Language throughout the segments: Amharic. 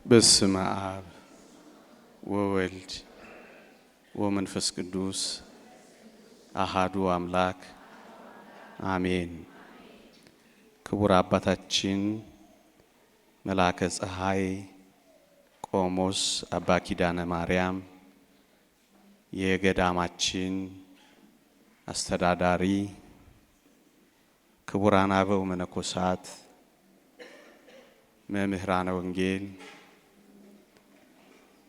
በስመ አብ ወወልድ ወመንፈስ ቅዱስ አሃዱ አምላክ አሜን። ክቡር አባታችን መልአከ ፀሐይ ቆሞስ አባ ኪዳነ ማርያም የገዳማችን አስተዳዳሪ፣ ክቡራን አበው መነኮሳት፣ መምህራነ ወንጌል፣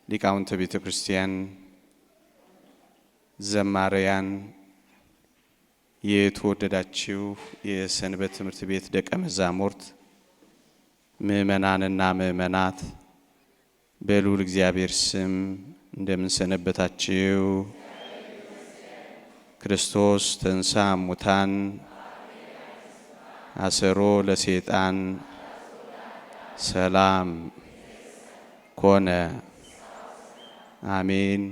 ሊቃውንተ ቤተ ክርስቲያን፣ ዘማሪያን፣ የተወደዳችሁ የሰንበት ትምህርት ቤት ደቀ መዛሙርት፣ ምእመናንና ምእመናት በልዑል እግዚአብሔር ስም እንደምንሰነበታችሁ። ክርስቶስ ተንሥአ እሙታን አሰሮ ለሰይጣን ሰላም ኮነ። አሜን።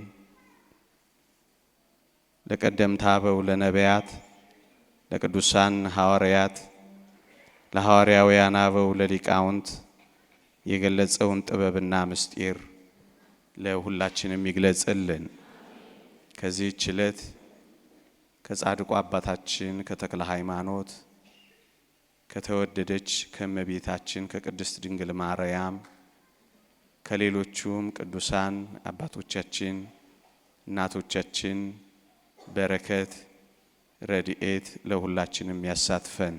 ለቀደምት አበው ለነቢያት፣ ለቅዱሳን ሐዋርያት፣ ለሐዋርያውያን አበው ለሊቃውንት የገለጸውን ጥበብና ምስጢር ለሁላችንም ይግለጽልን። ከዚህች ዕለት ከጻድቁ አባታችን ከተክለ ሃይማኖት፣ ከተወደደች ከእመቤታችን ከቅድስት ድንግል ማርያም፣ ከሌሎቹም ቅዱሳን አባቶቻችን እናቶቻችን በረከት ረድኤት ለሁላችንም ያሳትፈን።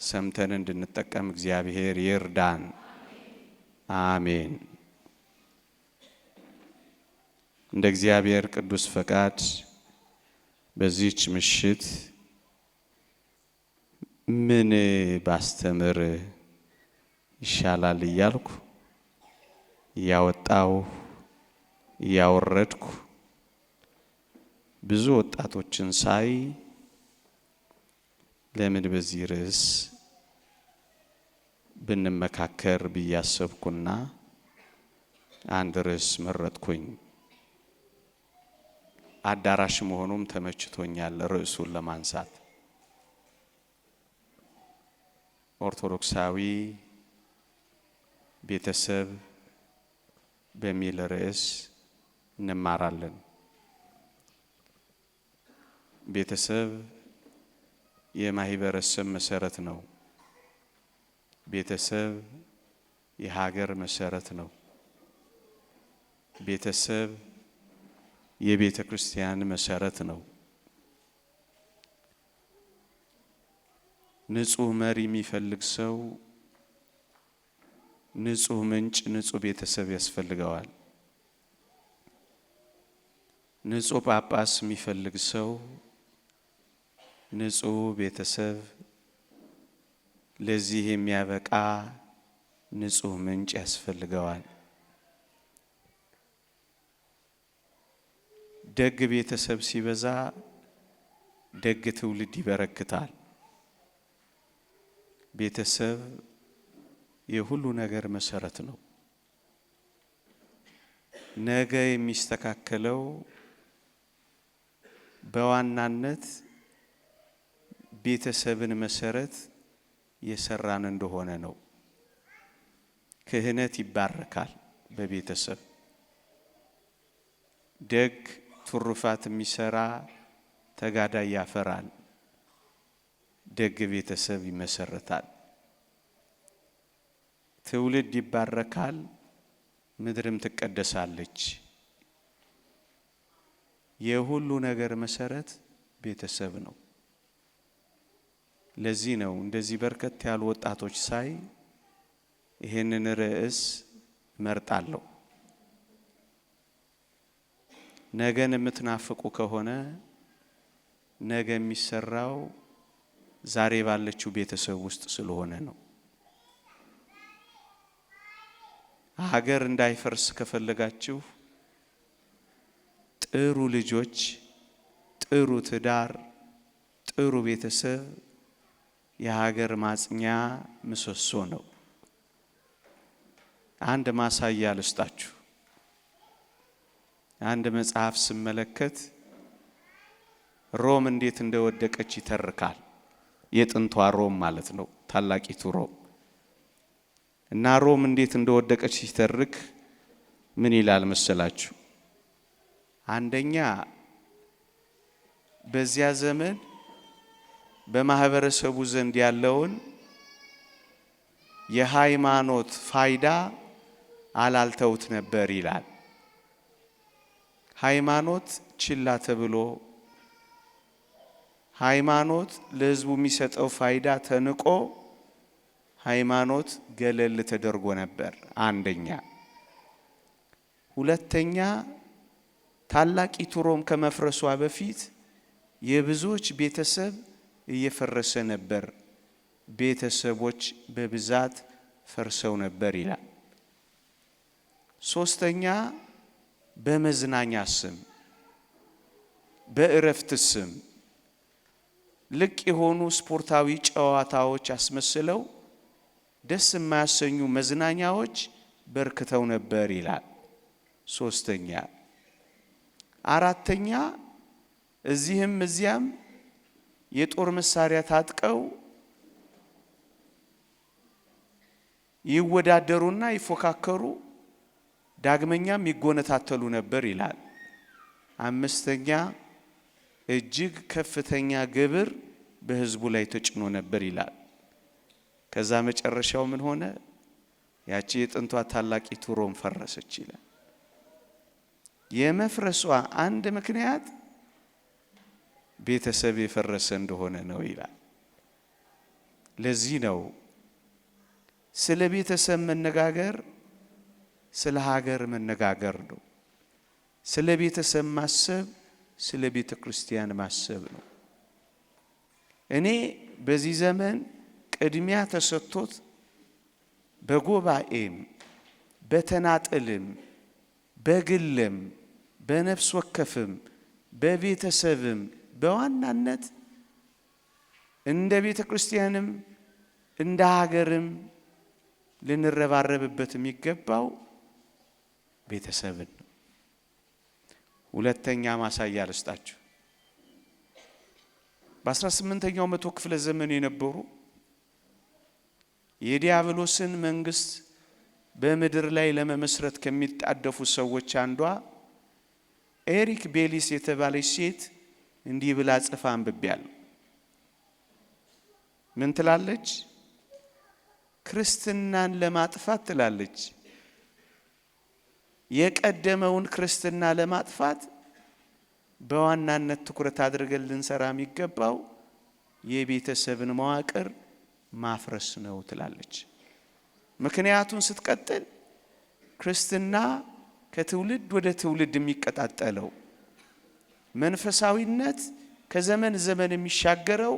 ሰምተን እንድንጠቀም እግዚአብሔር ይርዳን። አሜን። እንደ እግዚአብሔር ቅዱስ ፈቃድ በዚህች ምሽት ምን ባስተምር ይሻላል እያልኩ እያወጣው እያወረድኩ ብዙ ወጣቶችን ሳይ ለምን በዚህ ርዕስ ብንመካከር ብዬ አሰብኩና አንድ ርዕስ መረጥኩኝ። አዳራሽ መሆኑም ተመችቶኛል ርዕሱን ለማንሳት። ኦርቶዶክሳዊ ቤተሰብ በሚል ርዕስ እንማራለን። ቤተሰብ የማህበረሰብ መሰረት ነው። ቤተሰብ የሀገር መሰረት ነው። ቤተሰብ የቤተ ክርስቲያን መሰረት ነው። ንጹህ መሪ የሚፈልግ ሰው ንጹህ ምንጭ፣ ንጹህ ቤተሰብ ያስፈልገዋል። ንጹህ ጳጳስ የሚፈልግ ሰው ንጹህ ቤተሰብ፣ ለዚህ የሚያበቃ ንጹህ ምንጭ ያስፈልገዋል። ደግ ቤተሰብ ሲበዛ ደግ ትውልድ ይበረክታል። ቤተሰብ የሁሉ ነገር መሰረት ነው። ነገ የሚስተካከለው በዋናነት ቤተሰብን መሰረት የሰራን እንደሆነ ነው። ክህነት ይባረካል በቤተሰብ። ደግ ትሩፋት የሚሰራ ተጋዳይ ያፈራል። ደግ ቤተሰብ ይመሰረታል። ትውልድ ይባረካል፣ ምድርም ትቀደሳለች። የሁሉ ነገር መሰረት ቤተሰብ ነው። ለዚህ ነው እንደዚህ በርከት ያሉ ወጣቶች ሳይ ይህንን ርዕስ እመርጣለሁ። ነገን የምትናፍቁ ከሆነ ነገ የሚሰራው ዛሬ ባለችው ቤተሰብ ውስጥ ስለሆነ ነው። ሀገር እንዳይፈርስ ከፈለጋችሁ ጥሩ ልጆች፣ ጥሩ ትዳር፣ ጥሩ ቤተሰብ የሀገር ማጽኛ ምሰሶ ነው። አንድ ማሳያ ልስጣችሁ። አንድ መጽሐፍ ስመለከት ሮም እንዴት እንደወደቀች ይተርካል። የጥንቷ ሮም ማለት ነው፣ ታላቂቱ ሮም። እና ሮም እንዴት እንደወደቀች ሲተርክ ምን ይላል መሰላችሁ? አንደኛ በዚያ ዘመን በማህበረሰቡ ዘንድ ያለውን የሃይማኖት ፋይዳ አላልተውት ነበር ይላል። ሃይማኖት ችላ ተብሎ፣ ሃይማኖት ለሕዝቡ የሚሰጠው ፋይዳ ተንቆ፣ ሃይማኖት ገለል ተደርጎ ነበር። አንደኛ። ሁለተኛ፣ ታላቂቱ ሮም ከመፍረሷ በፊት የብዙዎች ቤተሰብ እየፈረሰ ነበር። ቤተሰቦች በብዛት ፈርሰው ነበር ይላል። ሶስተኛ፣ በመዝናኛ ስም፣ በእረፍት ስም ልቅ የሆኑ ስፖርታዊ ጨዋታዎች አስመስለው ደስ የማያሰኙ መዝናኛዎች በርክተው ነበር ይላል። ሶስተኛ። አራተኛ፣ እዚህም እዚያም የጦር መሳሪያ ታጥቀው ይወዳደሩና ይፎካከሩ፣ ዳግመኛም ይጎነታተሉ ነበር ይላል። አምስተኛ፣ እጅግ ከፍተኛ ግብር በሕዝቡ ላይ ተጭኖ ነበር ይላል። ከዛ መጨረሻው ምን ሆነ? ያቺ የጥንቷ ታላቂቱ ሮም ፈረሰች ይላል። የመፍረሷ አንድ ምክንያት ቤተሰብ የፈረሰ እንደሆነ ነው ይላል። ለዚህ ነው ስለ ቤተሰብ መነጋገር ስለ ሀገር መነጋገር ነው። ስለ ቤተሰብ ማሰብ ስለ ቤተ ክርስቲያን ማሰብ ነው። እኔ በዚህ ዘመን ቅድሚያ ተሰጥቶት በጉባኤም፣ በተናጥልም፣ በግልም፣ በነፍስ ወከፍም፣ በቤተሰብም፣ በዋናነት እንደ ቤተ ክርስቲያንም እንደ ሀገርም ልንረባረብበት የሚገባው ቤተሰብን ነው። ሁለተኛ ማሳያ ልስጣችሁ። በ18ኛው መቶ ክፍለ ዘመን የነበሩ የዲያብሎስን መንግስት በምድር ላይ ለመመስረት ከሚጣደፉ ሰዎች አንዷ ኤሪክ ቤሊስ የተባለች ሴት እንዲህ ብላ ጽፋ አንብቤያለሁ። ምን ትላለች? ክርስትናን ለማጥፋት ትላለች። የቀደመውን ክርስትና ለማጥፋት በዋናነት ትኩረት አድርገን ልንሰራ የሚገባው የቤተሰብን መዋቅር ማፍረስ ነው ትላለች። ምክንያቱን ስትቀጥል ክርስትና ከትውልድ ወደ ትውልድ የሚቀጣጠለው፣ መንፈሳዊነት ከዘመን ዘመን የሚሻገረው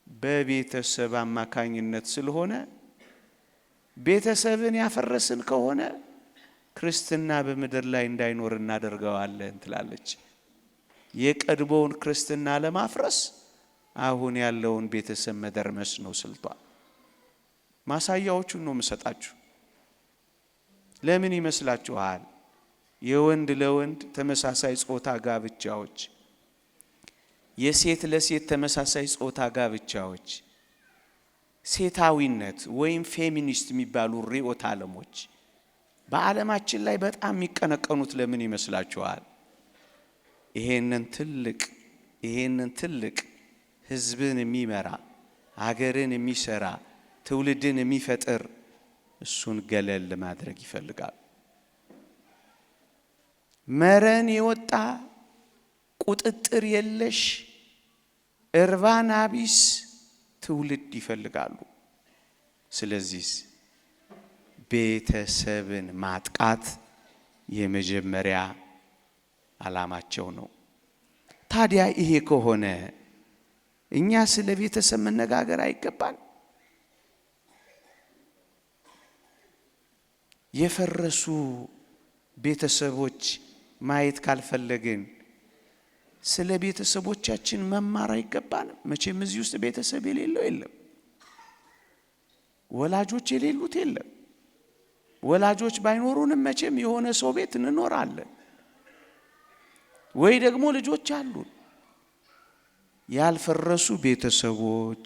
በቤተሰብ አማካኝነት ስለሆነ ቤተሰብን ያፈረስን ከሆነ ክርስትና በምድር ላይ እንዳይኖር እናደርገዋለን ትላለች። የቀድሞውን ክርስትና ለማፍረስ አሁን ያለውን ቤተሰብ መደርመስ ነው ስልቷ። ማሳያዎቹን ነው የምሰጣችሁ። ለምን ይመስላችኋል? የወንድ ለወንድ ተመሳሳይ ጾታ ጋብቻዎች፣ የሴት ለሴት ተመሳሳይ ጾታ ጋብቻዎች፣ ሴታዊነት ወይም ፌሚኒስት የሚባሉ ርዕዮተ ዓለሞች በዓለማችን ላይ በጣም የሚቀነቀኑት ለምን ይመስላችኋል? ይሄንን ትልቅ ህዝብን የሚመራ፣ ሀገርን የሚሰራ፣ ትውልድን የሚፈጥር እሱን ገለል ማድረግ ይፈልጋል። መረን የወጣ፣ ቁጥጥር የለሽ፣ እርባና ቢስ ትውልድ ይፈልጋሉ። ስለዚህ ቤተሰብን ማጥቃት የመጀመሪያ ዓላማቸው ነው። ታዲያ ይሄ ከሆነ እኛ ስለ ቤተሰብ መነጋገር አይገባን? የፈረሱ ቤተሰቦች ማየት ካልፈለግን ስለ ቤተሰቦቻችን መማር አይገባንም? መቼም እዚህ ውስጥ ቤተሰብ የሌለው የለም። ወላጆች የሌሉት የለም። ወላጆች ባይኖሩንም መቼም የሆነ ሰው ቤት እንኖራለን፣ ወይ ደግሞ ልጆች አሉን። ያልፈረሱ ቤተሰቦች፣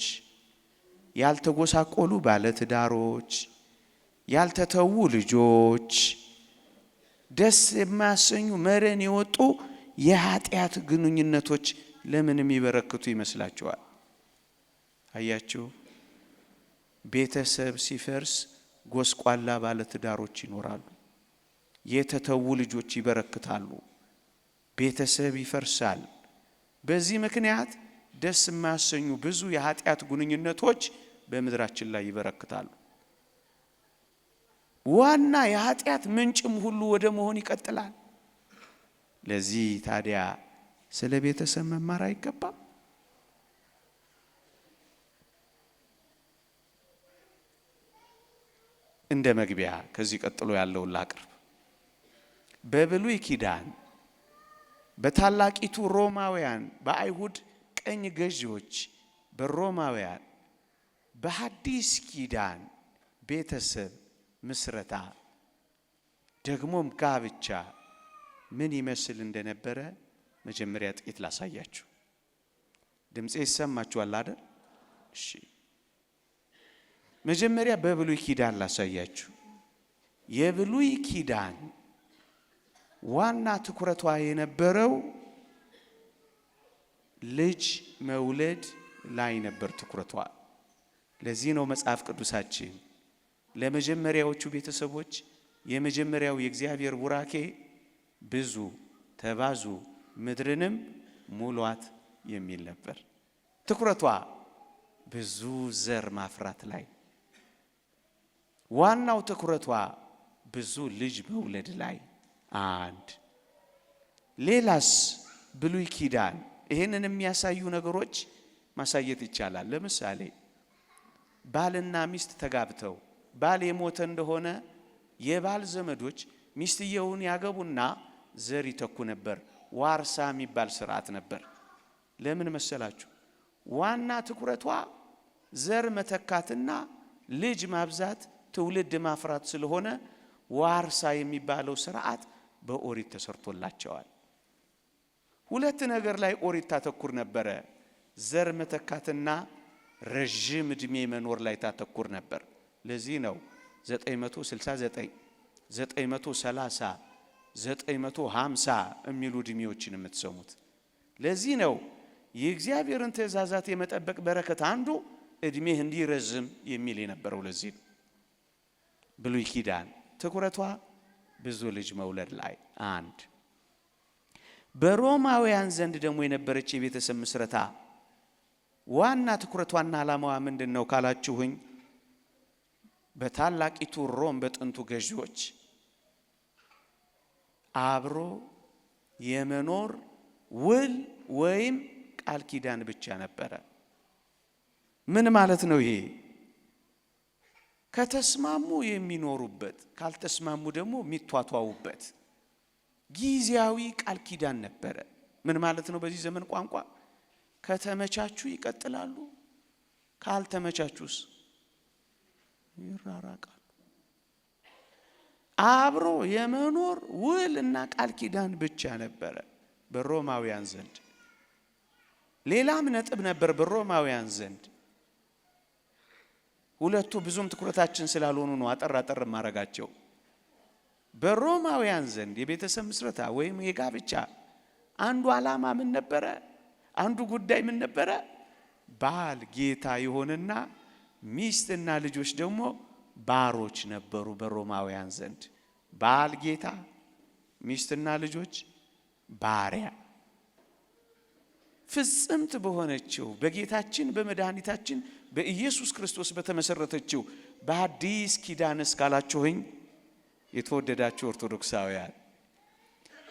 ያልተጎሳቆሉ ባለትዳሮች፣ ያልተተዉ ልጆች፣ ደስ የማያሰኙ መረን የወጡ የኃጢአት ግንኙነቶች ለምን የሚበረክቱ ይመስላችኋል? አያችሁ፣ ቤተሰብ ሲፈርስ ጎስቋላ ባለትዳሮች ይኖራሉ። የተተዉ ልጆች ይበረክታሉ። ቤተሰብ ይፈርሳል። በዚህ ምክንያት ደስ የማያሰኙ ብዙ የኃጢአት ግንኙነቶች በምድራችን ላይ ይበረክታሉ። ዋና የኃጢአት ምንጭም ሁሉ ወደ መሆን ይቀጥላል። ለዚህ ታዲያ ስለ ቤተሰብ መማር አይገባም? እንደ መግቢያ ከዚህ ቀጥሎ ያለውን ላቅርብ። በብሉይ ኪዳን በታላቂቱ ሮማውያን በአይሁድ ቀኝ ገዢዎች በሮማውያን በሐዲስ ኪዳን ቤተሰብ ምስረታ ደግሞም ጋብቻ ምን ይመስል እንደነበረ መጀመሪያ ጥቂት ላሳያችሁ። ድምፄ ይሰማችኋል አይደል? እሺ። መጀመሪያ በብሉይ ኪዳን ላሳያችሁ። የብሉይ ኪዳን ዋና ትኩረቷ የነበረው ልጅ መውለድ ላይ ነበር ትኩረቷ። ለዚህ ነው መጽሐፍ ቅዱሳችን ለመጀመሪያዎቹ ቤተሰቦች የመጀመሪያው የእግዚአብሔር ቡራኬ ብዙ ተባዙ ምድርንም ሙሏት የሚል ነበር። ትኩረቷ ብዙ ዘር ማፍራት ላይ፣ ዋናው ትኩረቷ ብዙ ልጅ መውለድ ላይ። አንድ ሌላስ ብሉይ ኪዳን ይህንን የሚያሳዩ ነገሮች ማሳየት ይቻላል። ለምሳሌ ባልና ሚስት ተጋብተው ባል የሞተ እንደሆነ የባል ዘመዶች ሚስትየውን ያገቡና ዘር ይተኩ ነበር። ዋርሳ የሚባል ስርዓት ነበር። ለምን መሰላችሁ? ዋና ትኩረቷ ዘር መተካትና ልጅ ማብዛት ትውልድ ማፍራት ስለሆነ ዋርሳ የሚባለው ስርዓት በኦሪት ተሰርቶላቸዋል። ሁለት ነገር ላይ ኦሪት ታተኩር ነበረ። ዘር መተካትና ረዥም ዕድሜ መኖር ላይ ታተኩር ነበር። ለዚህ ነው 969፣ 930፣ 950 የሚሉ ዕድሜዎችን የምትሰሙት። ለዚህ ነው የእግዚአብሔርን ትእዛዛት የመጠበቅ በረከት አንዱ ዕድሜህ እንዲረዝም የሚል የነበረው። ለዚህ ነው ብሉይ ኪዳን ትኩረቷ ብዙ ልጅ መውለድ ላይ። አንድ በሮማውያን ዘንድ ደግሞ የነበረች የቤተሰብ ምስረታ ዋና ትኩረቷና ዓላማዋ ምንድን ነው ካላችሁኝ፣ በታላቂቱ ሮም በጥንቱ ገዢዎች አብሮ የመኖር ውል ወይም ቃል ኪዳን ብቻ ነበረ። ምን ማለት ነው ይሄ? ከተስማሙ የሚኖሩበት፣ ካልተስማሙ ደግሞ የሚቷቷውበት ጊዜያዊ ቃል ኪዳን ነበረ። ምን ማለት ነው? በዚህ ዘመን ቋንቋ ከተመቻቹ ይቀጥላሉ፣ ካልተመቻቹስ ይራራቃሉ። አብሮ የመኖር ውል እና ቃል ኪዳን ብቻ ነበረ በሮማውያን ዘንድ። ሌላም ነጥብ ነበር በሮማውያን ዘንድ። ሁለቱ ብዙም ትኩረታችን ስላልሆኑ ነው አጠር አጠር ማረጋቸው። በሮማውያን ዘንድ የቤተሰብ ምስረታ ወይም የጋብቻ አንዱ ዓላማ ምን ነበረ? አንዱ ጉዳይ ምን ነበረ? ባል ጌታ የሆነና ሚስትና ልጆች ደግሞ ባሮች ነበሩ። በሮማውያን ዘንድ ባል ጌታ፣ ሚስትና ልጆች ባሪያ። ፍጽምት በሆነችው በጌታችን በመድኃኒታችን በኢየሱስ ክርስቶስ በተመሰረተችው በአዲስ ኪዳን እስካላችሁኝ የተወደዳችሁ ኦርቶዶክሳውያን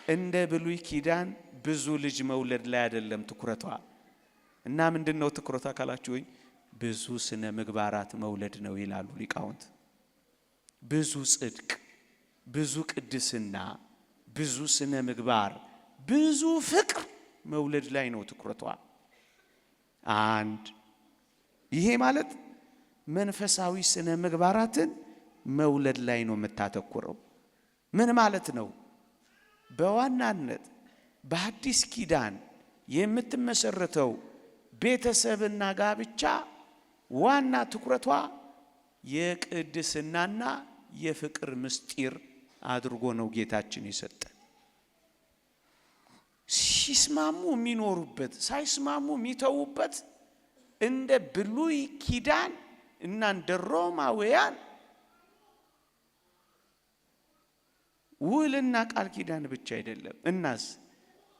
እንደ ብሉይ ኪዳን ብዙ ልጅ መውለድ ላይ አይደለም ትኩረቷ። እና ምንድን ነው ትኩረቷ ካላችሁኝ ብዙ ስነ ምግባራት መውለድ ነው ይላሉ ሊቃውንት። ብዙ ጽድቅ፣ ብዙ ቅድስና፣ ብዙ ስነ ምግባር፣ ብዙ ፍቅር መውለድ ላይ ነው ትኩረቷ። አንድ ይሄ ማለት መንፈሳዊ ስነ ምግባራትን መውለድ ላይ ነው የምታተኩረው። ምን ማለት ነው? በዋናነት በአዲስ ኪዳን የምትመሰረተው ቤተሰብና ጋብቻ ዋና ትኩረቷ የቅድስናና የፍቅር ምስጢር አድርጎ ነው ጌታችን የሰጠን። ሲስማሙ የሚኖሩበት ሳይስማሙ የሚተዉበት እንደ ብሉይ ኪዳን እና እንደ ሮማውያን ውልና ቃል ኪዳን ብቻ አይደለም። እናስ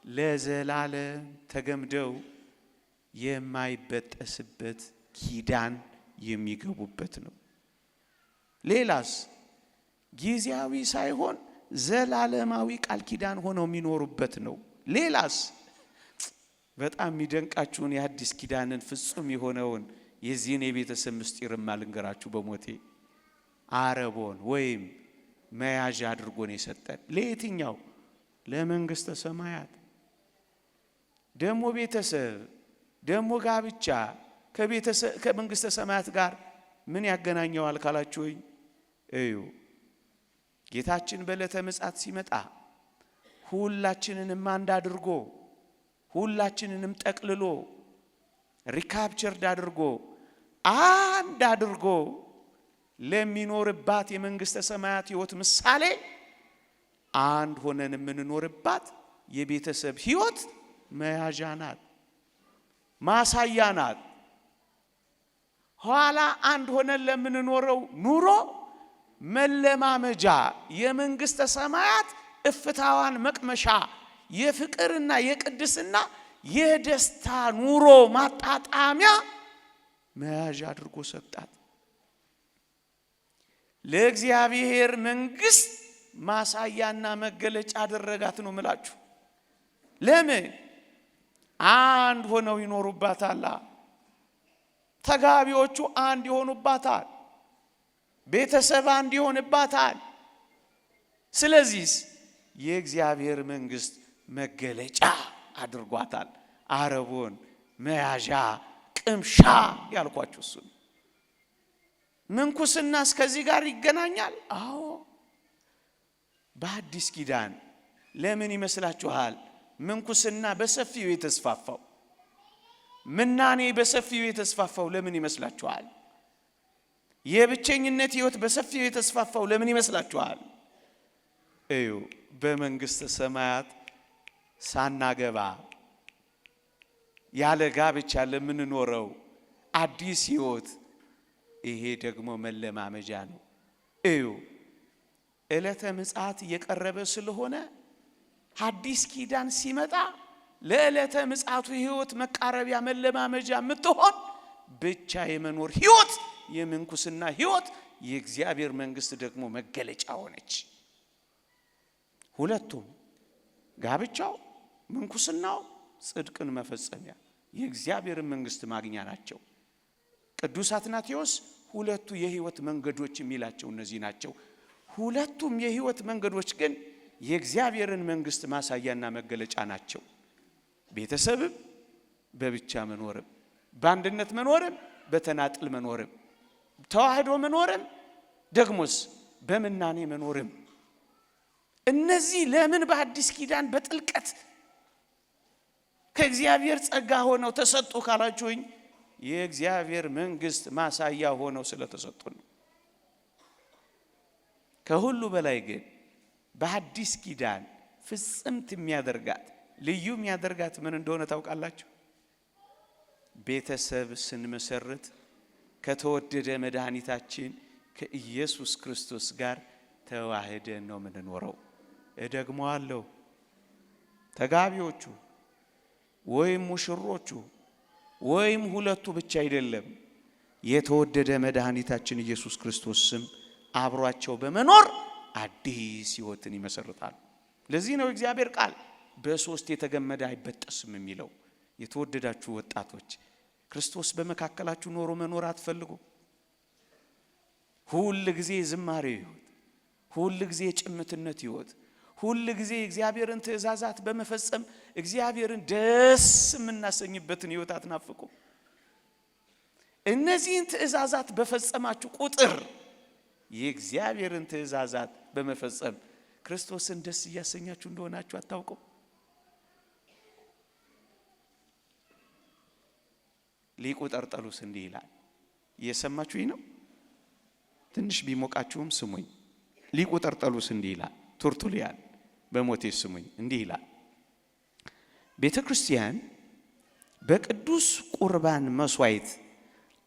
ለዘላለም ተገምደው የማይበጠስበት ኪዳን የሚገቡበት ነው። ሌላስ ጊዜያዊ ሳይሆን ዘላለማዊ ቃል ኪዳን ሆነው የሚኖሩበት ነው። ሌላስ በጣም የሚደንቃችሁን የአዲስ ኪዳንን ፍጹም የሆነውን የዚህን የቤተሰብ ምስጢርማ ልንገራችሁ በሞቴ። አረቦን ወይም መያዣ አድርጎን የሰጠን ለየትኛው? ለመንግስተ ሰማያት። ደግሞ ቤተሰብ ደግሞ ጋብቻ ከመንግስተ ሰማያት ጋር ምን ያገናኘዋል ካላችሁኝ፣ እዩ ጌታችን በዕለተ ምጽአት ሲመጣ ሁላችንንም አንድ አድርጎ፣ ሁላችንንም ጠቅልሎ፣ recaptured አድርጎ፣ አንድ አድርጎ ለሚኖርባት የመንግስተ ሰማያት ህይወት ምሳሌ አንድ ሆነን የምንኖርባት የቤተሰብ ህይወት መያዣ ናት፣ ማሳያ ናት። ኋላ አንድ ሆነን ለምንኖረው ኑሮ መለማመጃ፣ የመንግስተ ሰማያት እፍታዋን መቅመሻ፣ የፍቅርና የቅድስና የደስታ ኑሮ ማጣጣሚያ መያዣ አድርጎ ሰጣት። ለእግዚአብሔር መንግስት ማሳያና መገለጫ አደረጋት ነው ምላችሁ። ለምን? አንድ ሆነው ይኖሩባታል። ተጋቢዎቹ አንድ ይሆኑባታል። ቤተሰብ አንድ ይሆንባታል። ስለዚህ የእግዚአብሔር መንግስት መገለጫ አድርጓታል። አረቦን፣ መያዣ፣ ቅምሻ ያልኳችሁ እሱ ነው። ምንኩስና እስከዚህ ጋር ይገናኛል? አዎ። በአዲስ ኪዳን ለምን ይመስላችኋል ምንኩስና በሰፊው የተስፋፋው? ምናኔ በሰፊው የተስፋፋው ለምን ይመስላችኋል? የብቸኝነት ህይወት በሰፊው የተስፋፋው ለምን ይመስላችኋል? እዩ፣ በመንግስተ ሰማያት ሳናገባ ያለ ጋብቻ ለምንኖረው አዲስ ህይወት ይሄ ደግሞ መለማመጃ ነው። እዩ፣ ዕለተ ምጽአት እየቀረበ ስለሆነ አዲስ ኪዳን ሲመጣ ለዕለተ ምጽአቱ ህይወት መቃረቢያ መለማመጃ የምትሆን ብቻ የመኖር ህይወት፣ የምንኩስና ህይወት የእግዚአብሔር መንግስት ደግሞ መገለጫ ሆነች። ሁለቱም ጋብቻው፣ ምንኩስናው ጽድቅን መፈጸሚያ የእግዚአብሔርን መንግስት ማግኛ ናቸው። ቅዱስ አትናቴዎስ ሁለቱ የህይወት መንገዶች የሚላቸው እነዚህ ናቸው። ሁለቱም የህይወት መንገዶች ግን የእግዚአብሔርን መንግስት ማሳያና መገለጫ ናቸው። ቤተሰብም በብቻ መኖርም፣ በአንድነት መኖርም፣ በተናጥል መኖርም፣ ተዋህዶ መኖርም፣ ደግሞስ በምናኔ መኖርም፣ እነዚህ ለምን በአዲስ ኪዳን በጥልቀት ከእግዚአብሔር ጸጋ ሆነው ተሰጡ ካላችሁኝ፣ የእግዚአብሔር መንግስት ማሳያ ሆነው ስለተሰጡ ነው። ከሁሉ በላይ ግን በአዲስ ኪዳን ፍጽምት የሚያደርጋት፣ ልዩ የሚያደርጋት ምን እንደሆነ ታውቃላችሁ? ቤተሰብ ስንመሰርት ከተወደደ መድኃኒታችን ከኢየሱስ ክርስቶስ ጋር ተዋህደን ነው የምንኖረው። እደግመዋለሁ። ተጋቢዎቹ ወይም ሙሽሮቹ ወይም ሁለቱ ብቻ አይደለም፣ የተወደደ መድኃኒታችን ኢየሱስ ክርስቶስ ስም አብሯቸው በመኖር አዲስ ሕይወትን ይመሰርታል። ለዚህ ነው እግዚአብሔር ቃል በሶስት የተገመደ አይበጠስም የሚለው። የተወደዳችሁ ወጣቶች፣ ክርስቶስ በመካከላችሁ ኖሮ መኖር አትፈልጉ? ሁል ጊዜ ዝማሬ ሕይወት፣ ሁል ጊዜ የጭምትነት ሕይወት፣ ሁል ጊዜ እግዚአብሔርን ትእዛዛት በመፈጸም እግዚአብሔርን ደስ የምናሰኝበትን ሕይወት አትናፍቁ? እነዚህን ትእዛዛት በፈጸማችሁ ቁጥር የእግዚአብሔርን ትእዛዛት በመፈጸም ክርስቶስን ደስ እያሰኛችሁ እንደሆናችሁ አታውቁም? ሊቁ ጠርጠሉስ እንዲህ ይላል። እየሰማችሁኝ ነው? ትንሽ ቢሞቃችሁም ስሙኝ። ሊቁ ጠርጠሉስ እንዲህ ይላል፣ ተርቱሊያን በሞቴ ስሙኝ እንዲህ ይላል፣ ቤተ ክርስቲያን በቅዱስ ቁርባን መስዋዕት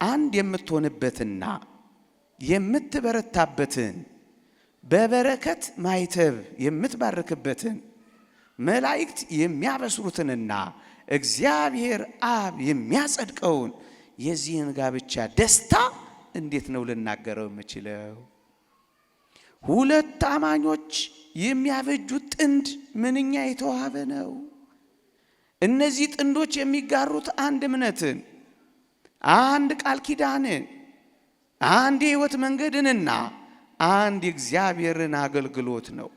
አንድ የምትሆንበትና የምትበረታበትን በበረከት ማይተብ የምትባርክበትን መላእክት የሚያበስሩትንና እግዚአብሔር አብ የሚያጸድቀውን የዚህን ጋብቻ ደስታ እንዴት ነው ልናገረው የምችለው? ሁለት አማኞች የሚያበጁት ጥንድ ምንኛ የተዋበ ነው! እነዚህ ጥንዶች የሚጋሩት አንድ እምነትን፣ አንድ ቃል ኪዳንን፣ አንድ የሕይወት መንገድንና አንድ የእግዚአብሔርን አገልግሎት ነው።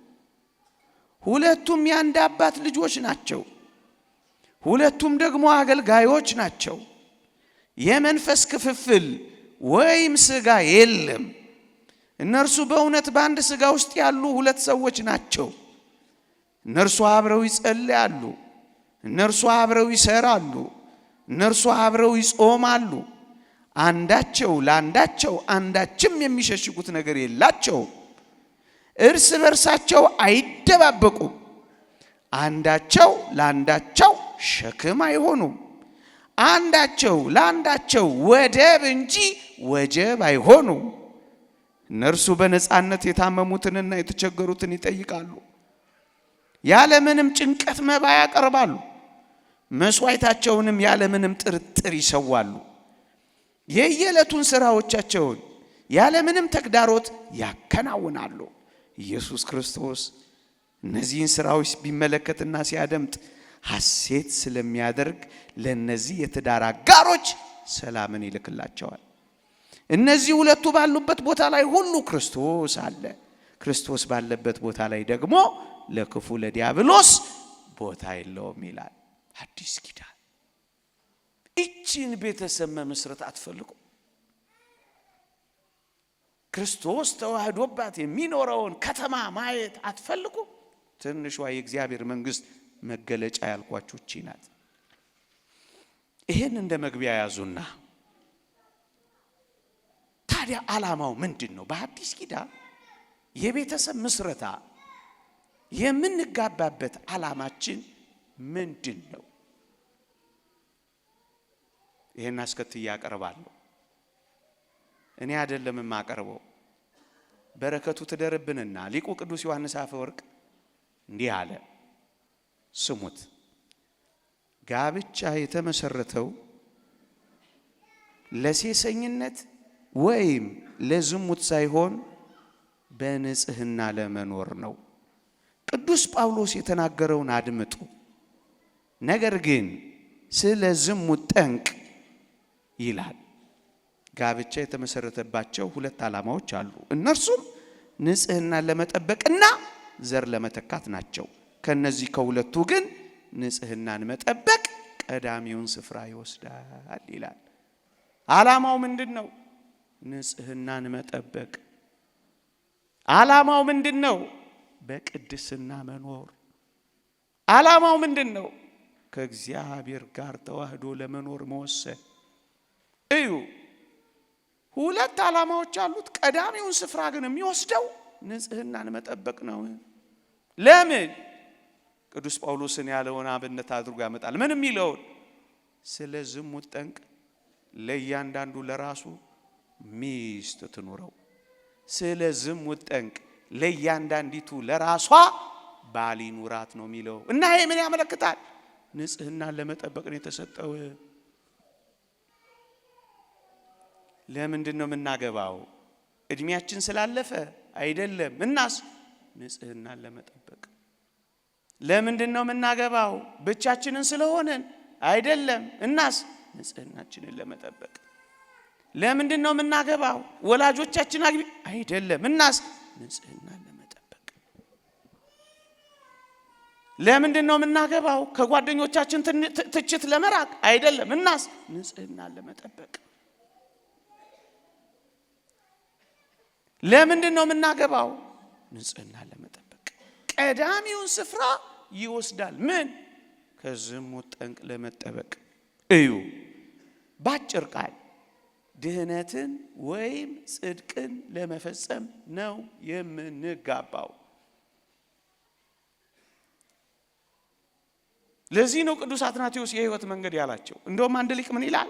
ሁለቱም የአንድ አባት ልጆች ናቸው። ሁለቱም ደግሞ አገልጋዮች ናቸው። የመንፈስ ክፍፍል ወይም ሥጋ የለም። እነርሱ በእውነት በአንድ ሥጋ ውስጥ ያሉ ሁለት ሰዎች ናቸው። እነርሱ አብረው ይጸልያሉ። እነርሱ አብረው ይሰራሉ። እነርሱ አብረው ይጾማሉ። አንዳቸው ለአንዳቸው አንዳችም የሚሸሽጉት ነገር የላቸው። እርስ በርሳቸው አይደባበቁም። አንዳቸው ለአንዳቸው ሸክም አይሆኑም። አንዳቸው ለአንዳቸው ወደብ እንጂ ወጀብ አይሆኑም። እነርሱ በነፃነት የታመሙትንና የተቸገሩትን ይጠይቃሉ። ያለምንም ጭንቀት መባ ያቀርባሉ። መስዋዕታቸውንም ያለምንም ጥርጥር ይሰዋሉ። የየዕለቱን ሥራዎቻቸውን ያለምንም ተግዳሮት ያከናውናሉ። ኢየሱስ ክርስቶስ እነዚህን ሥራዎች ቢመለከትና ሲያደምጥ ሐሴት ስለሚያደርግ ለእነዚህ የትዳር አጋሮች ሰላምን ይልክላቸዋል። እነዚህ ሁለቱ ባሉበት ቦታ ላይ ሁሉ ክርስቶስ አለ። ክርስቶስ ባለበት ቦታ ላይ ደግሞ ለክፉ ለዲያብሎስ ቦታ የለውም ይላል አዲስ ኪዳን። ይቺን ቤተሰብ መመስረት አትፈልጉ? ክርስቶስ ተዋህዶባት የሚኖረውን ከተማ ማየት አትፈልጉ? ትንሿ የእግዚአብሔር መንግሥት መገለጫ ያልኳችሁ እቺ ናት። ይህን እንደ መግቢያ ያዙና ታዲያ ዓላማው ምንድን ነው? በአዲስ ኪዳን የቤተሰብ ምስረታ የምንጋባበት ዓላማችን ምንድን ነው? ይህን አስከትዬ አቀርባለሁ። እኔ አይደለም የማቀርበው፣ በረከቱ ትደርብንና ሊቁ ቅዱስ ዮሐንስ አፈወርቅ እንዲህ አለ። ስሙት። ጋብቻ የተመሰረተው ለሴሰኝነት ወይም ለዝሙት ሳይሆን በንጽህና ለመኖር ነው። ቅዱስ ጳውሎስ የተናገረውን አድምጡ። ነገር ግን ስለ ዝሙት ጠንቅ ይላል። ጋብቻ የተመሰረተባቸው ሁለት ዓላማዎች አሉ። እነርሱም ንጽህናን ለመጠበቅና ዘር ለመተካት ናቸው። ከነዚህ ከሁለቱ ግን ንጽህናን መጠበቅ ቀዳሚውን ስፍራ ይወስዳል ይላል። ዓላማው ምንድን ነው? ንጽህናን መጠበቅ። ዓላማው ምንድን ነው? በቅድስና መኖር። ዓላማው ምንድን ነው? ከእግዚአብሔር ጋር ተዋህዶ ለመኖር መወሰን። እዩ፣ ሁለት ዓላማዎች አሉት። ቀዳሚውን ስፍራ ግን የሚወስደው ንጽህናን መጠበቅ ነው። ለምን? ቅዱስ ጳውሎስን ያለውን አብነት አድርጎ ያመጣል። ምን የሚለውን? ስለ ዝሙት ጠንቅ ለእያንዳንዱ ለራሱ ሚስት ትኑረው። ስለ ዝሙት ጠንቅ ለእያንዳንዲቱ ለራሷ ባል ይኑራት ነው የሚለው። እና ይሄ ምን ያመለክታል? ንጽህናን ለመጠበቅ ነው የተሰጠው። ለምንድን ነው የምናገባው? እድሜያችን ስላለፈ አይደለም። እናስ ንጽህናን ለመጠበቅ። ለምንድን ነው የምናገባው? ብቻችንን ስለሆነን አይደለም። እናስ ንጽህናችንን ለመጠበቅ። ለምንድን ነው የምናገባው? ወላጆቻችን አግቢ አይደለም። እናስ ንጽህናን ለመጠበቅ። ለምንድን ነው የምናገባው? ከጓደኞቻችን ትችት ለመራቅ አይደለም። እናስ ንጽህናን ለመጠበቅ። ለምንድን ነው የምናገባው? ንጽህናን ለመጠበቅ። ቀዳሚውን ስፍራ ይወስዳል። ምን? ከዝሙት ጠንቅ ለመጠበቅ። እዩ፣ ባጭር ቃል ድህነትን ወይም ጽድቅን ለመፈጸም ነው የምንጋባው። ለዚህ ነው ቅዱስ አትናቴዎስ የህይወት መንገድ ያላቸው። እንደውም አንድ ሊቅ ምን ይላል?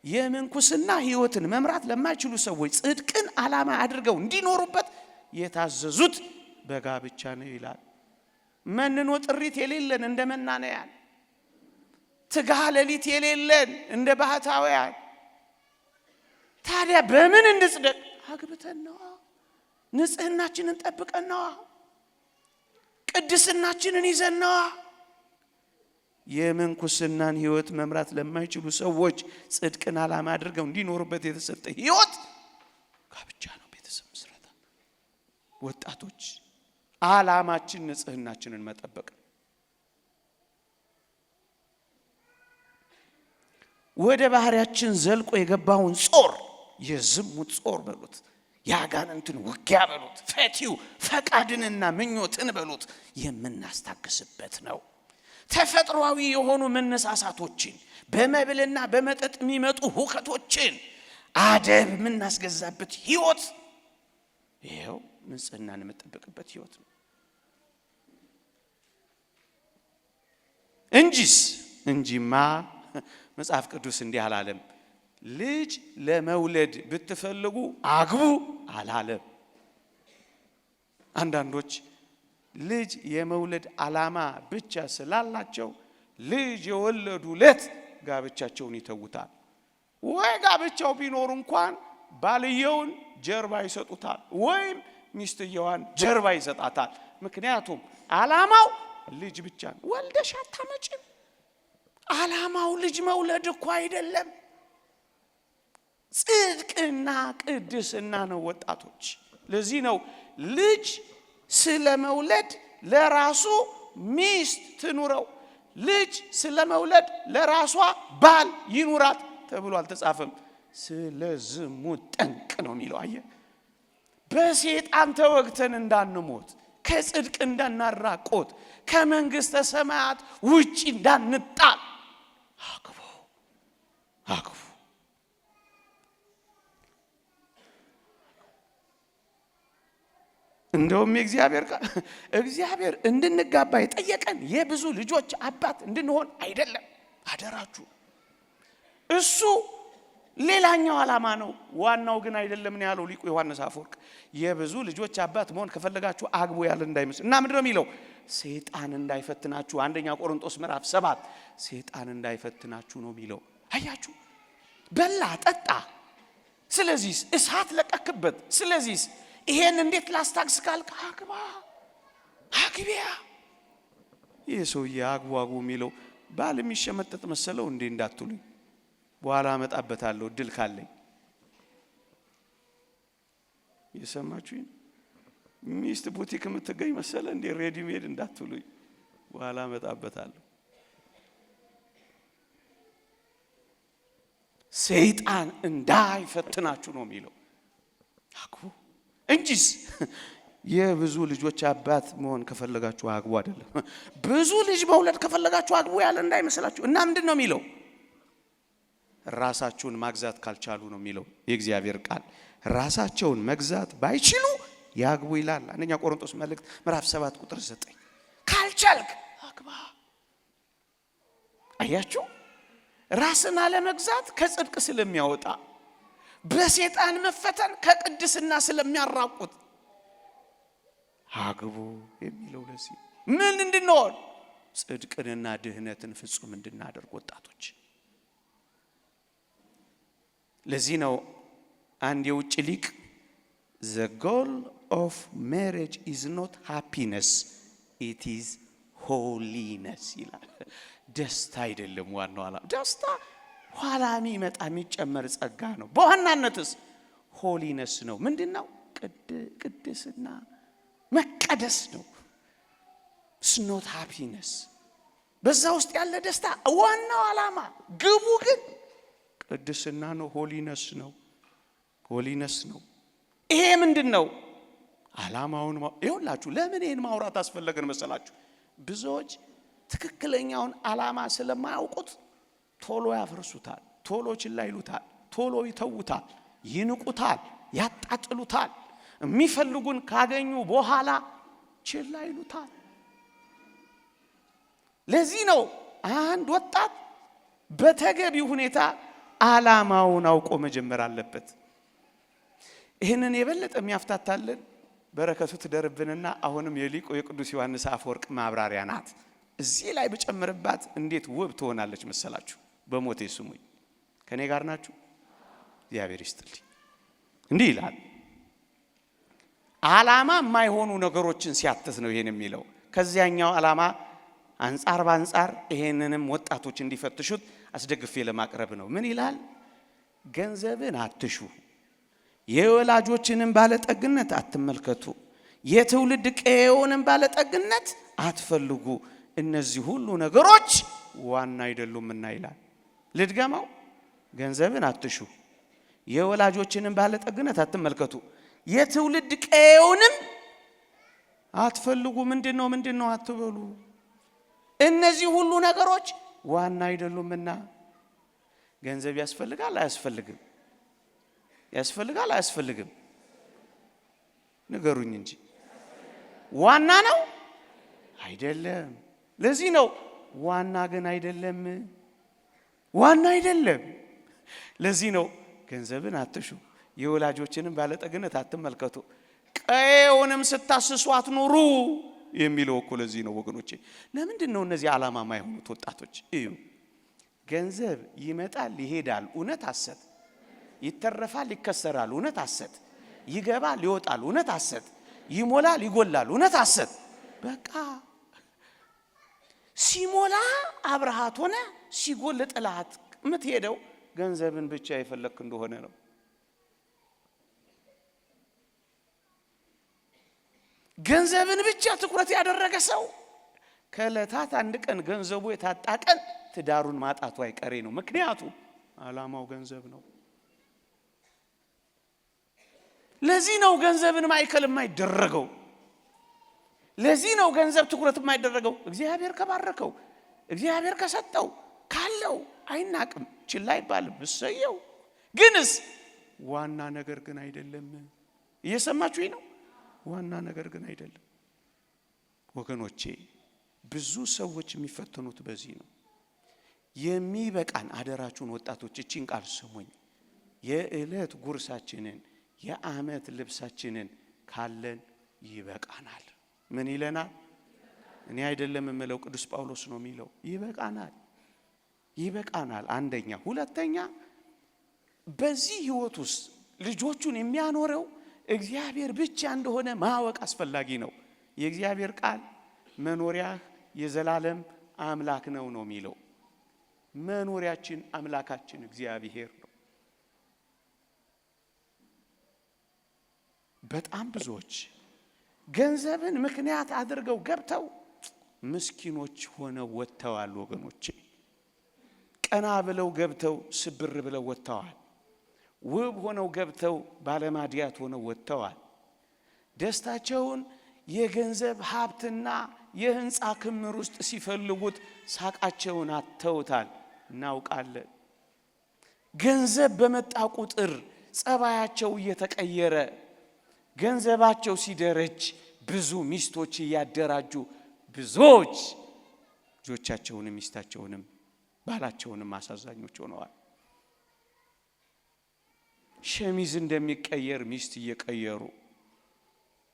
የምንኩስና ህይወትን መምራት ለማይችሉ ሰዎች ጽድቅን ዓላማ አድርገው እንዲኖሩበት የታዘዙት በጋብቻ ነው ይላል። መንኖ ጥሪት የሌለን እንደ መናንያን፣ ትጋህ ሌሊት የሌለን እንደ ባህታውያን፣ ታዲያ በምን እንጽደቅ? አግብተን ነዋ። ንጽህናችንን ጠብቀን ነዋ። ቅድስናችንን ይዘን ነዋ። የምንኩስናን ህይወት መምራት ለማይችሉ ሰዎች ጽድቅን ዓላማ አድርገው እንዲኖሩበት የተሰጠ ህይወት ጋብቻ ነው፣ ቤተሰብ ምስረታ። ወጣቶች፣ ዓላማችን ንጽህናችንን መጠበቅ ነው። ወደ ባህሪያችን ዘልቆ የገባውን ጾር፣ የዝሙት ጾር በሉት፣ የአጋንንትን ውጊያ በሉት፣ ፈቲው ፈቃድንና ምኞትን በሉት የምናስታግስበት ነው። ተፈጥሯዊ የሆኑ መነሳሳቶችን፣ በመብልና በመጠጥ የሚመጡ ሁከቶችን አደብ የምናስገዛበት ህይወት፣ ይኸው ንጽህናን የምጠብቅበት ህይወት ነው። እንጂማ መጽሐፍ ቅዱስ እንዲህ አላለም። ልጅ ለመውለድ ብትፈልጉ አግቡ አላለም። አንዳንዶች ልጅ የመውለድ ዓላማ ብቻ ስላላቸው ልጅ የወለዱ ለት ጋብቻቸውን ይተውታል። ወይ ጋብቻው ቢኖር እንኳን ባልየውን ጀርባ ይሰጡታል፣ ወይም ሚስትየዋን ጀርባ ይሰጣታል። ምክንያቱም ዓላማው ልጅ ብቻ ነው። ወልደሽ አታመጭም። ዓላማው ልጅ መውለድ እኮ አይደለም፣ ጽድቅና ቅድስና ነው ወጣቶች። ለዚህ ነው ልጅ ስለ መውለድ ለራሱ ሚስት ትኑረው፣ ልጅ ስለ መውለድ ለራሷ ባል ይኑራት ተብሎ አልተጻፈም። ስለ ዝሙት ጠንቅ ነው የሚለው። አየህ፣ በሴጣን ተወግተን እንዳንሞት፣ ከጽድቅ እንዳናራቆት፣ ከመንግስተ ሰማያት ውጭ እንዳንጣል አግቡ፣ አግቡ። እንደውም የእግዚአብሔር ቃል እግዚአብሔር እንድንጋባ የጠየቀን የብዙ ልጆች አባት እንድንሆን አይደለም። አደራችሁ፣ እሱ ሌላኛው ዓላማ ነው፣ ዋናው ግን አይደለም ነው ያለው ሊቁ ዮሐንስ አፈወርቅ። የብዙ ልጆች አባት መሆን ከፈለጋችሁ አግቡ ያለ እንዳይመስል። እና ምንድነው የሚለው? ሰይጣን እንዳይፈትናችሁ፣ አንደኛ ቆሮንቶስ ምዕራፍ 7፣ ሰይጣን እንዳይፈትናችሁ ነው የሚለው። አያችሁ፣ በላ ጠጣ፣ ስለዚህ እሳት ለቀክበት። ስለዚህ ይሄን እንዴት ላስታግስ ካልክ አግባ፣ አግቢያ። ይህ ሰውዬ አግቡ አግቡ የሚለው ባል የሚሸመጠጥ መሰለው እንዴ እንዳትሉኝ፣ በኋላ አመጣበታለሁ እድል ካለኝ። የሰማችሁኝ? ሚስት ቡቲክ የምትገኝ መሰለ እንዴ ready made እንዳትሉኝ፣ በኋላ አመጣበታለሁ። ሰይጣን እንዳይፈትናችሁ ነው የሚለው፣ አግቡ እንጂስ የብዙ ልጆች አባት መሆን ከፈለጋችሁ አግቡ አይደለም። ብዙ ልጅ መውለድ ከፈለጋችሁ አግቡ ያለ እንዳይመስላችሁ። እና ምንድን ነው የሚለው? ራሳችሁን ማግዛት ካልቻሉ ነው የሚለው የእግዚአብሔር ቃል። ራሳቸውን መግዛት ባይችሉ ያግቡ ይላል። አንደኛ ቆሮንቶስ መልእክት ምዕራፍ 7 ቁጥር 9። ካልቻልክ አግባ። አያችሁ፣ ራስን አለመግዛት ከጽድቅ ስለሚያወጣ፣ በሴጣን መፈተን ከቅድስና ስለሚያራቁት አግቡ የሚለው ለዚህ ምን እንድንሆን? ጽድቅንና ድህነትን ፍጹም እንድናደርግ ወጣቶች። ለዚህ ነው አንድ የውጭ ሊቅ "The goal of marriage is not happiness, it is holiness" ይላል። ደስታ አይደለም ዋናው ዓላማ። ደስታ ኋላ የሚመጣ የሚጨመር ጸጋ ነው። በዋናነትስ holiness ነው። ምንድን ነው? ቅድስና፣ መቀደስ ነው። It's not happiness። በዛ ውስጥ ያለ ደስታ ዋናው ዓላማ ግቡ ግን ቅድስና ነው፣ holiness ነው፣ holiness ነው። ይሄ ምንድን ነው? ዓላማውን ይኸውላችሁ። ለምን ይህን ማውራት አስፈለገን መሰላችሁ? ብዙዎች ትክክለኛውን ዓላማ ስለማያውቁት ቶሎ ያፈርሱታል፣ ቶሎ ችላ ይሉታል። ቶሎ ይተውታል፣ ይንቁታል፣ ያጣጥሉታል። የሚፈልጉን ካገኙ በኋላ ችላ ይሉታል። ለዚህ ነው አንድ ወጣት በተገቢ ሁኔታ ዓላማውን አውቆ መጀመር አለበት። ይህንን የበለጠ የሚያፍታታልን በረከቱ ትደርብንና አሁንም የሊቁ የቅዱስ ዮሐንስ አፈወርቅ ማብራሪያ ናት። እዚህ ላይ ብጨምርባት እንዴት ውብ ትሆናለች መሰላችሁ። በሞቴ ስሙኝ፣ ከእኔ ጋር ናችሁ? እግዚአብሔር ይስጥልኝ። እንዲህ ይላል። ዓላማ የማይሆኑ ነገሮችን ሲያትት ነው ይሄን የሚለው። ከዚያኛው ዓላማ አንጻር በአንጻር ይሄንንም ወጣቶች እንዲፈትሹት አስደግፌ ለማቅረብ ነው። ምን ይላል? ገንዘብን አትሹ፣ የወላጆችንም ባለጠግነት አትመልከቱ፣ የትውልድ ቀዬውንም ባለጠግነት አትፈልጉ፣ እነዚህ ሁሉ ነገሮች ዋና አይደሉምና ይላል። ልድገመው። ገንዘብን አትሹ፣ የወላጆችንም ባለጠግነት አትመልከቱ፣ የትውልድ ቀዬውንም አትፈልጉ። ምንድን ነው ምንድን ነው አትበሉ። እነዚህ ሁሉ ነገሮች ዋና አይደሉምና። ገንዘብ ያስፈልጋል አያስፈልግም? ያስፈልጋል አያስፈልግም? ንገሩኝ እንጂ። ዋና ነው አይደለም? ለዚህ ነው ዋና ግን አይደለም፣ ዋና አይደለም። ለዚህ ነው ገንዘብን አትሹ፣ የወላጆችንም ባለጠግነት አትመልከቱ፣ ቀዬውንም ስታስሱ አትኑሩ የሚለው እኮ ለዚህ ነው ወገኖቼ። ለምንድን ነው እነዚህ ዓላማ የማይሆኑት ወጣቶች? እዩ፣ ገንዘብ ይመጣል ይሄዳል፣ እውነት ሐሰት። ይተረፋል ይከሰራል፣ እውነት ሐሰት። ይገባል ይወጣል፣ እውነት ሐሰት። ይሞላል ይጎላል፣ እውነት ሐሰት። በቃ ሲሞላ አብረሃት ሆነ፣ ሲጎል ጥላት የምትሄደው ገንዘብን ብቻ የፈለክ እንደሆነ ነው። ገንዘብን ብቻ ትኩረት ያደረገ ሰው ከዕለታት አንድ ቀን ገንዘቡ የታጣ ቀን ትዳሩን ማጣቱ አይቀሬ ነው። ምክንያቱም ዓላማው ገንዘብ ነው። ለዚህ ነው ገንዘብን ማዕከል የማይደረገው። ለዚህ ነው ገንዘብ ትኩረት የማይደረገው። እግዚአብሔር ከባረከው፣ እግዚአብሔር ከሰጠው ካለው አይናቅም፣ ችላ አይባልም፣ እሰየው። ግንስ ዋና ነገር ግን አይደለም። እየሰማችሁኝ ነው? ዋና ነገር ግን አይደለም ወገኖቼ። ብዙ ሰዎች የሚፈተኑት በዚህ ነው። የሚበቃን አደራችሁን ወጣቶች እቺን ቃል ስሙኝ። የዕለት ጉርሳችንን የዓመት ልብሳችንን ካለን ይበቃናል። ምን ይለናል? እኔ አይደለም የምለው፣ ቅዱስ ጳውሎስ ነው የሚለው። ይበቃናል፣ ይበቃናል። አንደኛ። ሁለተኛ በዚህ ሕይወት ውስጥ ልጆቹን የሚያኖረው እግዚአብሔር ብቻ እንደሆነ ማወቅ አስፈላጊ ነው። የእግዚአብሔር ቃል መኖሪያህ የዘላለም አምላክ ነው ነው የሚለው። መኖሪያችን አምላካችን እግዚአብሔር ነው። በጣም ብዙዎች ገንዘብን ምክንያት አድርገው ገብተው ምስኪኖች ሆነው ወጥተዋል። ወገኖቼ ቀና ብለው ገብተው ስብር ብለው ወጥተዋል። ውብ ሆነው ገብተው ባለማድያት ሆነው ወጥተዋል። ደስታቸውን የገንዘብ ሀብትና የህንፃ ክምር ውስጥ ሲፈልጉት ሳቃቸውን አጥተውታል። እናውቃለን። ገንዘብ በመጣ ቁጥር ጸባያቸው እየተቀየረ ገንዘባቸው ሲደረጅ ብዙ ሚስቶች እያደራጁ ብዙዎች ልጆቻቸውንም ሚስታቸውንም ባላቸውንም አሳዛኞች ሆነዋል። ሸሚዝ እንደሚቀየር ሚስት እየቀየሩ፣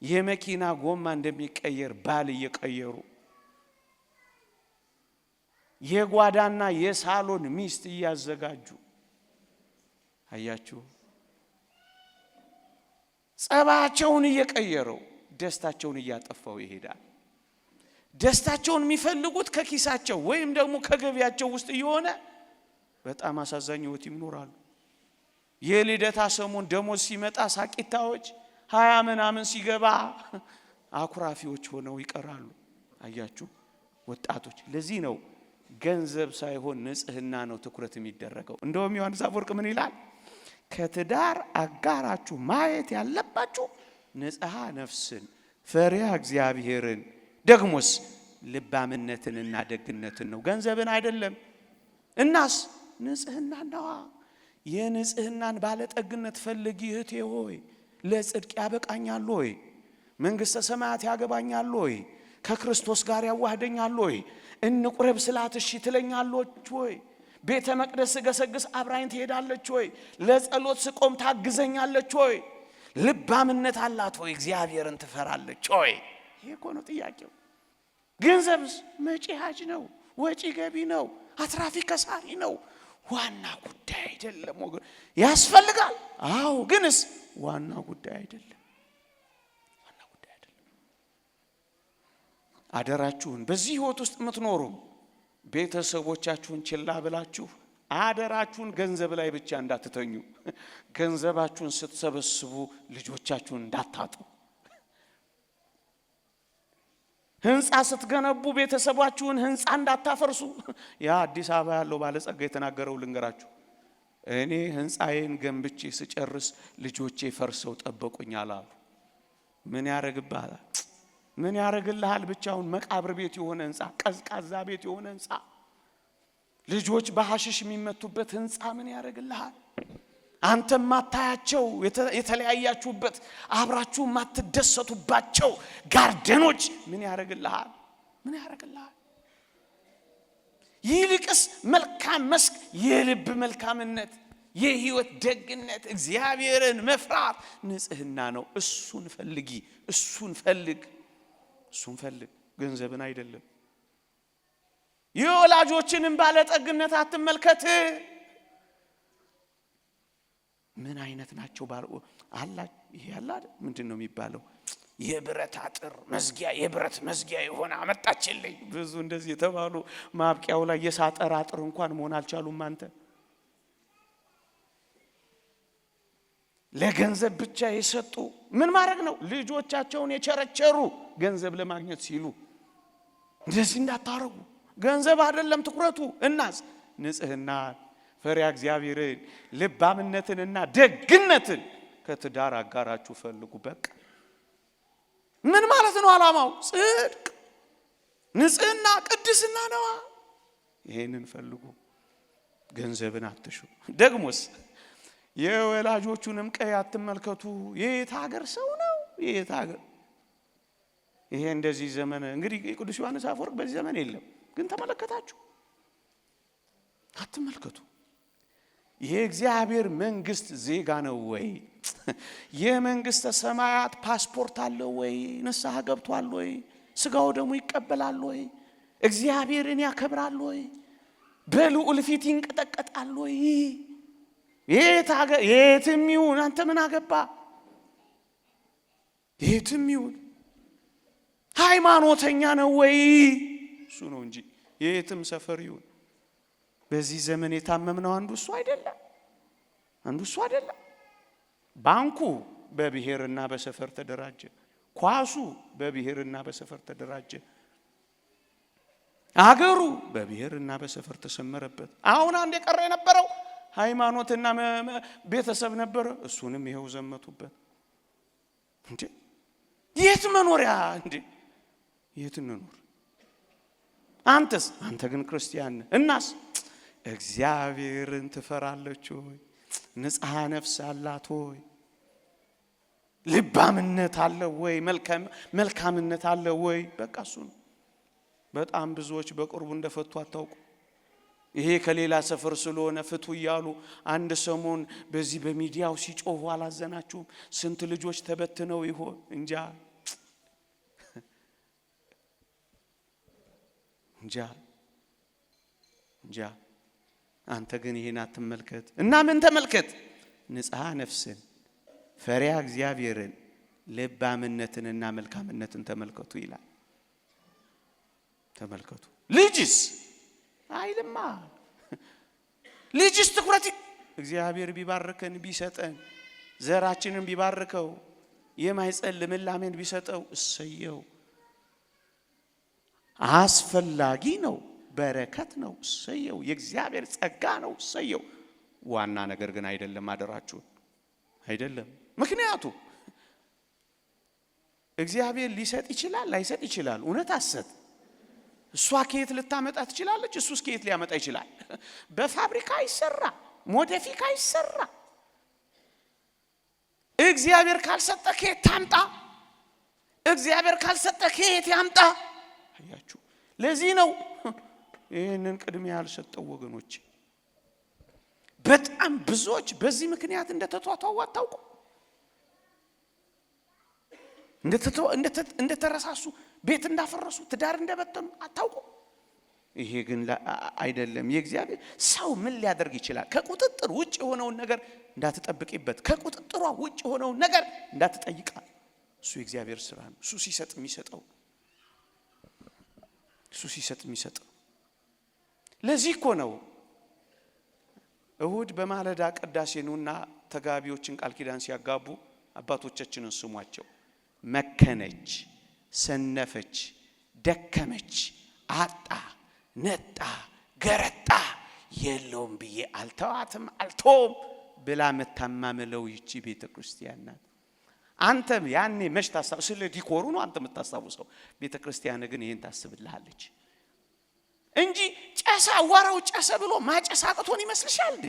የመኪና ጎማ እንደሚቀየር ባል እየቀየሩ፣ የጓዳና የሳሎን ሚስት እያዘጋጁ አያችሁ፣ ጸባቸውን እየቀየረው ደስታቸውን እያጠፋው ይሄዳል። ደስታቸውን የሚፈልጉት ከኪሳቸው ወይም ደግሞ ከገቢያቸው ውስጥ እየሆነ በጣም አሳዛኝ ሕይወት ይኖራሉ። የልደታ ሰሞን ደሞዝ ሲመጣ ሳቂታዎች፣ 20 ምናምን ሲገባ አኩራፊዎች ሆነው ይቀራሉ። አያችሁ ወጣቶች፣ ለዚህ ነው ገንዘብ ሳይሆን ንጽህና ነው ትኩረት የሚደረገው። እንደውም ዮሐንስ አፈወርቅ ምን ይላል? ከትዳር አጋራችሁ ማየት ያለባችሁ ንጽሐ ነፍስን፣ ፈሪሃ እግዚአብሔርን፣ ደግሞስ ልባምነትንና ደግነትን ነው፣ ገንዘብን አይደለም። እናስ ንጽህና ነዋ። የንጽህናን ባለጠግነት ፈልጊ እህቴ ሆይ። ለጽድቅ ያበቃኛል ወይ? መንግሥተ ሰማያት ያገባኛል ወይ? ከክርስቶስ ጋር ያዋህደኛል ወይ? እንቁረብ ስላት እሺ ትለኛለች ወይ? ቤተ መቅደስ ስገሰግስ አብራኝ ትሄዳለች ወይ? ለጸሎት ስቆም ታግዘኛለች ወይ? ልባምነት አላት ወይ? እግዚአብሔርን ትፈራለች ወይ? ይሄ እኮ ነው ጥያቄው። ገንዘብስ መጪ ሀጅ ነው፣ ወጪ ገቢ ነው፣ አትራፊ ከሳሪ ነው። ዋና ጉዳይ አይደለም ወገን። ያስፈልጋል፣ አዎ፣ ግንስ ዋና ጉዳይ አይደለም። ዋና ጉዳይ አይደለም። አደራችሁን በዚህ ህይወት ውስጥ የምትኖሩ ቤተሰቦቻችሁን ችላ ብላችሁ አደራችሁን ገንዘብ ላይ ብቻ እንዳትተኙ። ገንዘባችሁን ስትሰበስቡ ልጆቻችሁን እንዳታጡ። ህንፃ ስትገነቡ ቤተሰባችሁን ህንፃ እንዳታፈርሱ። ያ አዲስ አበባ ያለው ባለጸጋ የተናገረው ልንገራችሁ። እኔ ህንፃዬን ገንብቼ ስጨርስ ልጆቼ ፈርሰው ጠበቁኛል አሉ። ምን ያረግብሃል? ምን ያረግልሃል? ብቻውን መቃብር ቤት የሆነ ህንፃ፣ ቀዝቃዛ ቤት የሆነ ህንፃ፣ ልጆች በሐሽሽ የሚመቱበት ህንፃ ምን ያረግልሃል? አንተ ማታያቸው የተለያያችሁበት አብራችሁ ማትደሰቱባቸው ጋርደኖች ምን ያረግልሃል? ምን ያረግልሃል? ይልቅስ መልካም መስክ፣ የልብ መልካምነት፣ የህይወት ደግነት፣ እግዚአብሔርን መፍራት ንጽህና ነው። እሱን ፈልጊ፣ እሱን ፈልግ፣ እሱን ፈልግ፣ ገንዘብን አይደለም። የወላጆችንም ባለጠግነት አትመልከት። ምን አይነት ናቸው? አላ ይሄ አላ ምንድን ነው የሚባለው? የብረት አጥር መዝጊያ፣ የብረት መዝጊያ የሆነ አመጣችልኝ። ብዙ እንደዚህ የተባሉ ማብቂያው ላይ የሳጠር አጥር እንኳን መሆን አልቻሉም። አንተ ለገንዘብ ብቻ የሰጡ ምን ማድረግ ነው? ልጆቻቸውን የቸረቸሩ ገንዘብ ለማግኘት ሲሉ እንደዚህ እንዳታረጉ። ገንዘብ አይደለም ትኩረቱ። እናስ ንጽህና፣ ፈሪሃ እግዚአብሔርን፣ ልባምነትንና ደግነትን ከትዳር አጋራችሁ ፈልጉ። በቃ ምን ማለት ነው? ዓላማው ጽድቅ፣ ንጽህና፣ ቅድስና ነዋ። ይሄንን ፈልጉ፣ ገንዘብን አትሹ። ደግሞስ የወላጆቹንም ቀይ አትመልከቱ። የየት ሀገር ሰው ነው? የየት ሀገር ይሄ እንደዚህ ዘመን እንግዲህ ቅዱስ ዮሐንስ አፈወርቅ በዚህ ዘመን የለም፣ ግን ተመለከታችሁ፣ አትመልከቱ። የእግዚአብሔር መንግስት ዜጋ ነው ወይ? የመንግስተ ሰማያት ፓስፖርት አለው ወይ? ንስሐ ገብቷል ወይ? ስጋው ደግሞ ይቀበላል ወይ? እግዚአብሔርን ያከብራል ወይ? በልዑል ፊት ይንቀጠቀጣል ወይ? የት ሀገር የትም ይሁን አንተ ምን አገባ? የትም ይሁን ሃይማኖተኛ ነው ወይ? እሱ ነው እንጂ የትም ሰፈር ይሁን። በዚህ ዘመን የታመምነው አንዱ እሱ አይደለም፣ አንዱ እሱ አይደለም። ባንኩ በብሔርና በሰፈር ተደራጀ። ኳሱ በብሔርና በሰፈር ተደራጀ። አገሩ በብሔርና በሰፈር ተሰመረበት። አሁን አንድ የቀረ የነበረው ሃይማኖትና ቤተሰብ ነበረ። እሱንም ይኸው ዘመቱበት። እንዴ የት መኖሪያ እንዴ የት እንኖር? አንተስ አንተ ግን ክርስቲያን ነህ። እናስ እግዚአብሔርን ትፈራለች ወይ? ንጽሐ ነፍስ አላት ወይ? ልባምነት አለ ወይ? መልካምነት አለ ወይ? በቃ እሱ ነው። በጣም ብዙዎች በቅርቡ እንደፈቱ አታውቁ። ይሄ ከሌላ ሰፈር ስለሆነ ፍቱ እያሉ አንድ ሰሞን በዚህ በሚዲያው ሲጮሁ አላዘናችሁም? ስንት ልጆች ተበትነው ይሆን? እንጃ እንጃ እንጃ። አንተ ግን ይሄን አትመልከት እና ምን ተመልከት? ንጽሐ ነፍስን፣ ፈሪሃ እግዚአብሔርን፣ ልባምነትንና መልካምነትን ተመልከቱ ይላል። ተመልከቱ። ልጅስ አይልማ። ልጅስ ትኩረት እግዚአብሔር ቢባርከን ቢሰጠን ዘራችንን ቢባርከው የማይጸል ልምላሜን ቢሰጠው እሰየው። አስፈላጊ ነው፣ በረከት ነው፣ እሰየው። የእግዚአብሔር ጸጋ ነው፣ እሰየው። ዋና ነገር ግን አይደለም፣ አደራችሁን አይደለም። ምክንያቱም እግዚአብሔር ሊሰጥ ይችላል፣ ላይሰጥ ይችላል። እውነት አሰጥ እሷ ከየት ልታመጣ ትችላለች? እሱስ ከየት ሊያመጣ ይችላል? በፋብሪካ አይሰራ፣ ሞደፊክ አይሰራ። እግዚአብሔር ካልሰጠ ከየት ታምጣ? እግዚአብሔር ካልሰጠ ከየት ያምጣ? አያችሁ፣ ለዚህ ነው ይህንን ቅድሚያ ያልሰጠው ወገኖች። በጣም ብዙዎች በዚህ ምክንያት እንደተቷቷው አታውቁ፣ እንደተረሳሱ፣ ቤት እንዳፈረሱ፣ ትዳር እንደበተኑ አታውቁ። ይሄ ግን አይደለም። የእግዚአብሔር ሰው ምን ሊያደርግ ይችላል? ከቁጥጥር ውጭ የሆነውን ነገር እንዳትጠብቂበት፣ ከቁጥጥሯ ውጭ የሆነውን ነገር እንዳትጠይቃ። እሱ የእግዚአብሔር ስራ ነው። እሱ ሲሰጥ የሚሰጠው፣ እሱ ሲሰጥ የሚሰጠው። ለዚህ እኮ ነው እሁድ በማለዳ ቅዳሴ ኑና ተጋቢዎችን ቃል ኪዳን ሲያጋቡ አባቶቻችንን ስሟቸው። መከነች፣ ሰነፈች፣ ደከመች፣ አጣ፣ ነጣ፣ ገረጣ፣ የለውም ብዬ አልተዋትም አልተውም ብላ መታማምለው ይቺ ቤተ ክርስቲያን ናት። አንተም ያኔ መች ታስታው ስለ decor ኡ ነው አንተ የምታስታውሰው። ቤተ ክርስቲያን ግን ይሄን ታስብልሃለች እንጂ ጨሰ አዋራው ጨሰ ብሎ ማጨስ አቅቶን ይመስልሻል እንዴ?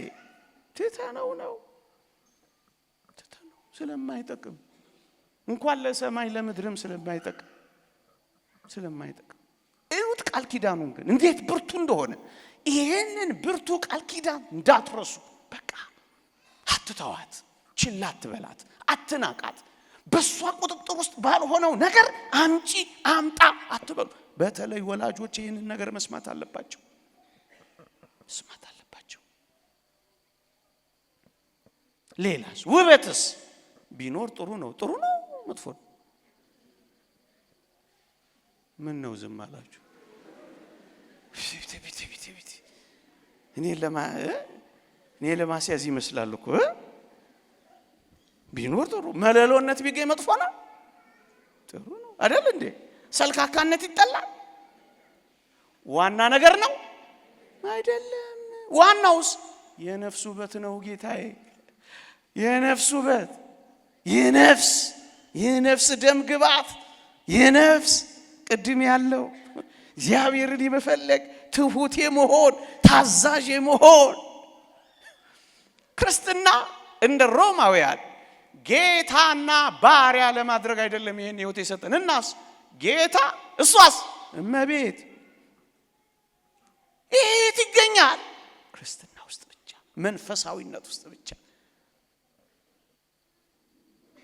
ትተነው ነው፣ ትተነው ስለማይጠቅም፣ እንኳን ለሰማይ ለምድርም ስለማይጠቅም ስለማይጠቅም። እዩት ቃል ኪዳኑን ግን እንዴት ብርቱ እንደሆነ። ይሄንን ብርቱ ቃል ኪዳን እንዳትረሱ። በቃ አትተዋት፣ ችላ አትበላት፣ አትናቃት። በሷ ቁጥጥር ውስጥ ባልሆነው ነገር አምጪ አምጣ አትበሉ። በተለይ ወላጆች ይህንን ነገር መስማት አለባቸው፣ መስማት አለባቸው። ሌላስ ውበትስ ቢኖር ጥሩ ነው። ጥሩ ነው መጥፎ ነው? ምን ነው ዝም አላችሁ? እኔ ለማስያዝ ይመስላል እኮ። ቢኖር ጥሩ፣ መለሎነት ቢገኝ መጥፎ ነው? ጥሩ ነው አይደል እንዴ? ሰልካካነት ይጠላል። ዋና ነገር ነው አይደለም። ዋናውስ የነፍስ ውበት ነው ጌታዬ። የነፍስ ውበት፣ የነፍስ ደም ግባት፣ የነፍስ ቅድም ያለው እግዚአብሔርን የመፈለግ፣ ትሁት የመሆን፣ ታዛዥ የመሆን። ክርስትና እንደ ሮማውያን ጌታና ባሪያ ለማድረግ አይደለም ይሄን ህይወት የሰጠን። እናስ ጌታ እሷስ እመቤት። ይሄ የት ይገኛል? ክርስትና ውስጥ ብቻ፣ መንፈሳዊነት ውስጥ ብቻ።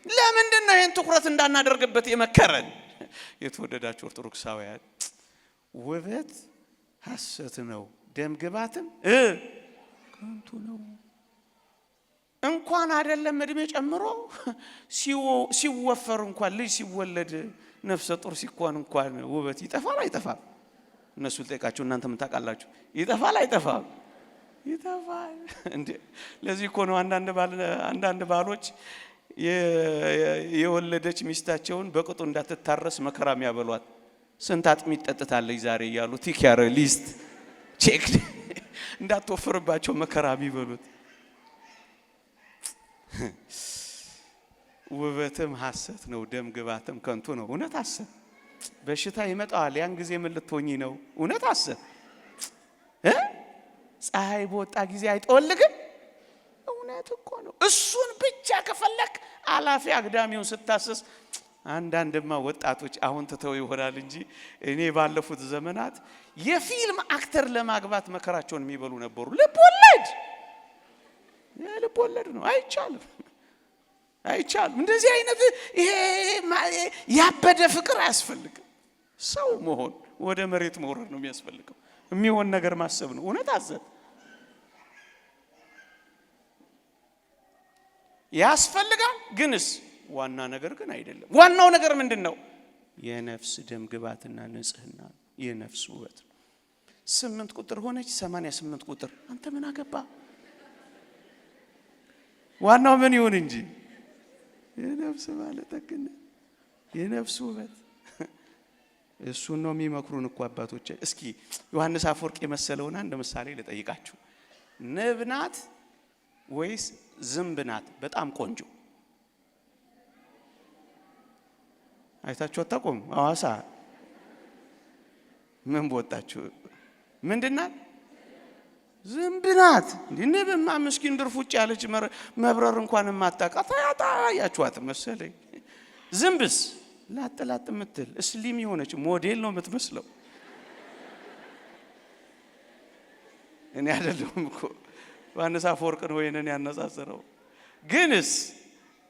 ለምንድን ነው ይሄን ትኩረት እንዳናደርግበት የመከረን? የተወደዳችሁ ኦርቶዶክሳውያን፣ ውበት ሐሰት ነው፣ ደም ግባትም ከንቱ ነው። እንኳን አይደለም እድሜ ጨምሮ ሲወፈር እንኳን፣ ልጅ ሲወለድ፣ ነፍሰ ጡር ሲኮን እንኳን ውበት ይጠፋል አይጠፋም? እነሱ ልጠይቃችሁ፣ እናንተ ምን ታውቃላችሁ? ይጠፋል አይጠፋም? ይጠፋል። እንዴ፣ ለዚህ እኮ ነው አንዳንድ ባሎች የወለደች ሚስታቸውን በቅጡ እንዳትታረስ መከራ የሚያበሏት። ስንት አጥሚት ጠጥታለች ዛሬ እያሉ tick ያረ list check እንዳትወፍርባቸው መከራ የሚበሉት። ውበትም ሐሰት ነው፣ ደም ግባትም ከንቱ ነው። እውነት ሐሰት። በሽታ ይመጣዋል። ያን ጊዜ ምን ልትሆኚ ነው? እውነት ሐሰት። ፀሐይ በወጣ ጊዜ አይጠወልግም። እውነት እኮ ነው። እሱን ብቻ ከፈለክ አላፊ አግዳሚውን ስታስስ፣ አንዳንድማ ወጣቶች አሁን ትተው ይሆናል እንጂ እኔ ባለፉት ዘመናት የፊልም actor ለማግባት መከራቸውን የሚበሉ ነበሩ። ልብ ወለድ፣ ልብ ወለድ ነው። አይቻልም፣ አይቻልም። እንደዚህ አይነት ይሄ ያበደ ፍቅር አያስፈልግም። ሰው መሆን፣ ወደ መሬት መውረድ ነው የሚያስፈልገው። የሚሆን ነገር ማሰብ ነው። እውነት ሐሰት ያስፈልጋል፣ ግንስ ዋና ነገር ግን አይደለም። ዋናው ነገር ምንድን ነው? የነፍስ ደም ግባትና ንጽህና፣ የነፍስ ውበት ነው። 8 ቁጥር ሆነች 88 ቁጥር አንተ ምን አገባ? ዋናው ምን ይሁን እንጂ የነፍስ ባለጠግነት፣ የነፍስ ውበት፣ እሱን ነው የሚመክሩን እኮ አባቶች። እስኪ ዮሐንስ አፈወርቅ የመሰለውን አንድ ምሳሌ ልጠይቃችሁ። ንብ ናት ወይስ ዝንብ ናት በጣም ቆንጆ? አይታችሁ አታውቁም? ሐዋሳ ምን በወጣችሁ? ምንድን ናት? ዝንብ ናት። እንዲህ ንብማ ምስኪን ድርፉጭ ያለች መብረር እንኳን የማታውቃት አያችኋት መሰለኝ። ዝንብስ ላጥ ላጥ የምትል slim የሆነች ሞዴል ነው የምትመስለው። እኔ አይደለሁም እኮ ዮሐንስ አፈወርቅን ወይንን ያነጻጽረው። ግንስ